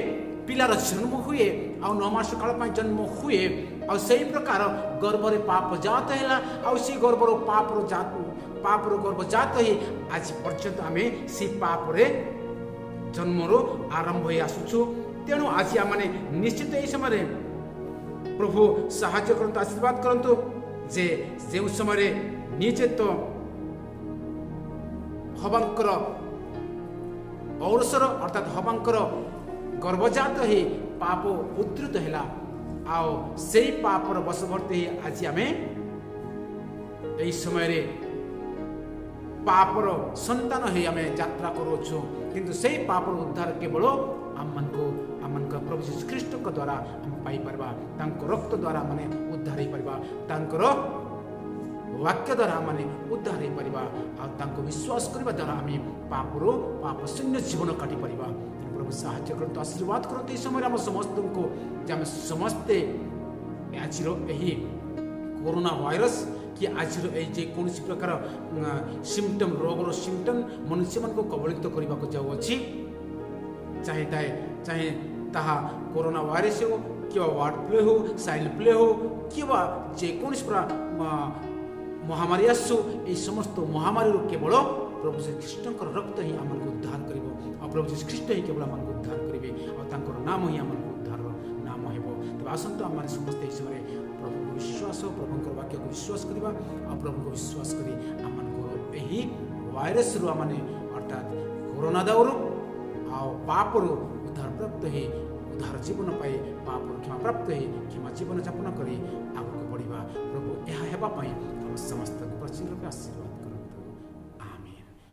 ପିଲାର ଜନ୍ମ ହୁଏ ଆଉ 9 ମାସ କାଳ ପାଇଁ ଜନ୍ମ ହୁଏ, ଆଉ ସେଇ ପ୍ରକାର ଗର୍ଭରେ ପାପ ଜାତ ହେଲା। ଆଉ ସେଇ ଗର୍ଭରୁ ପାପର ଜାତ, ପାପର ଗର୍ଭ ଜାତ ହେଇ ଆଜି ପର୍ଯ୍ୟନ୍ତ ଆମେ ସେଇ ପାପରେ ଜନ୍ମରୁ ଆରମ୍ଭ ହୋଇ ଆସୁଛୁ। ତେଣୁ ଆଜି ଆମମାନେ ନିଶ୍ଚିତ ଏହି ସମୟରେ ପ୍ରଭୁ ସାହାଯ୍ୟ କରନ୍ତୁ, ଆଶୀର୍ବାଦ କରନ୍ତୁ ଯେ ଯେଉଁ ସମୟରେ ନିଜେ ତ ହବାଙ୍କର ଔରସର, ଅର୍ଥାତ୍ ହବାଙ୍କର ଗର୍ଭଜାତ ହେଇ ପାପ ଉଦ୍ଧୃତ ହେଲା ଆଉ ସେଇ ପାପର ବଶବର୍ତ୍ତୀ ହେଇ ଆଜି ଆମେ ଏହି ସମୟରେ ପାପର ସନ୍ତାନ ହେଇ ଆମେ ଯାତ୍ରା କରୁଅଛୁ। କିନ୍ତୁ ସେଇ ପାପର ଉଦ୍ଧାର କେବଳ ଆମମାନଙ୍କୁ ଆମମାନଙ୍କ ପ୍ରଭୁ ଯୀଶୁ ଖ୍ରୀଷ୍ଟଙ୍କ ଦ୍ୱାରା ଆମେ ପାଇପାରିବା। ତାଙ୍କ ରକ୍ତ ଦ୍ୱାରା ଆମେ ଉଦ୍ଧାର ହେଇପାରିବା। ତାଙ୍କର ବାକ୍ୟ ଦ୍ୱାରା ଆମେ ଉଦ୍ଧାର ହେଇପାରିବା। ଆଉ ତାଙ୍କୁ ବିଶ୍ୱାସ କରିବା ଦ୍ୱାରା ଆମେ ପାପରୁ ପାପ ଶୂନ୍ୟ ଜୀବନ କାଟିପାରିବା। ତେଣୁ ପ୍ରଭୁ ସାହାଯ୍ୟ କରନ୍ତୁ, ଆଶୀର୍ବାଦ କରନ୍ତୁ ଏହି ସମୟରେ ଆମ ସମସ୍ତଙ୍କୁ ଯେ ଆମେ ସମସ୍ତେ ଆଜିର ଏହି କରୋନା ଭାଇରସ୍ କି ଆଜିର ଏଇ ଯେକୌଣସି ପ୍ରକାର ସିମ୍ପଟମ୍, ରୋଗର ସିମ୍ପଟମ୍ ମନୁଷ୍ୟମାନଙ୍କୁ କବଳିତ କରିବାକୁ ଯାଉଅଛି, ଚାହେ ତାହା କରୋନା ଭାଇରସ୍ ହେଉ କିମ୍ବା ବାର୍ଡ଼ ଫ୍ଲୁ ହେଉ, ସ୍ୱାଇନ୍ ଫ୍ଲୁ ହେଉ କିମ୍ବା ଯେକୌଣସି ମହାମାରୀ ଆସୁ, ଏହି ସମସ୍ତ ମହାମାରୀରୁ କେବଳ ପ୍ରଭୁ ଯୀଶୁ ଖ୍ରୀଷ୍ଟଙ୍କର ରକ୍ତ ହିଁ ଆମମାନଙ୍କୁ ଉଦ୍ଧାର କରିବ। ଆଉ ପ୍ରଭୁ ଯୀଶୁ ଖ୍ରୀଷ୍ଟ ହିଁ କେବଳ ଆମମାନଙ୍କୁ ଉଦ୍ଧାର କରିବେ ଆଉ ତାଙ୍କର ନାମ ହିଁ ଆମମାନଙ୍କୁ ଉଦ୍ଧାରର ନାମ ହେବ। ତେବେ ଆସନ୍ତୁ ଆମମାନେ ସମସ୍ତେ ଏହି ସମୟରେ ପ୍ରଭୁଙ୍କୁ ବିଶ୍ୱାସ, ପ୍ରଭୁଙ୍କର ବାକ୍ୟକୁ ବିଶ୍ୱାସ କରିବା ଆଉ ପ୍ରଭୁଙ୍କୁ ବିଶ୍ୱାସ କରି ଆମମାନଙ୍କର ଏହି ଭାଇରସରୁ ଆମମାନେ, ଅର୍ଥାତ୍ କରୋନା ଦାଉରୁ ଆଉ ପାପରୁ ଉଦ୍ଧାର ପ୍ରାପ୍ତ ହେଇ, ଉଦ୍ଧାର ଜୀବନ ପାଇ, ପାପରୁ କ୍ଷମା ପ୍ରାପ୍ତ ହେଇ କ୍ଷମା ଜୀବନ ଯାପନ କରି ଆଗକୁ ବଢ଼ିବା। ପ୍ରଭୁ ଏହା ହେବା ପାଇଁ ଆମ ସମସ୍ତଙ୍କୁ ପ୍ରଚୁର ରୂପେ ଆଶୀର୍ବାଦ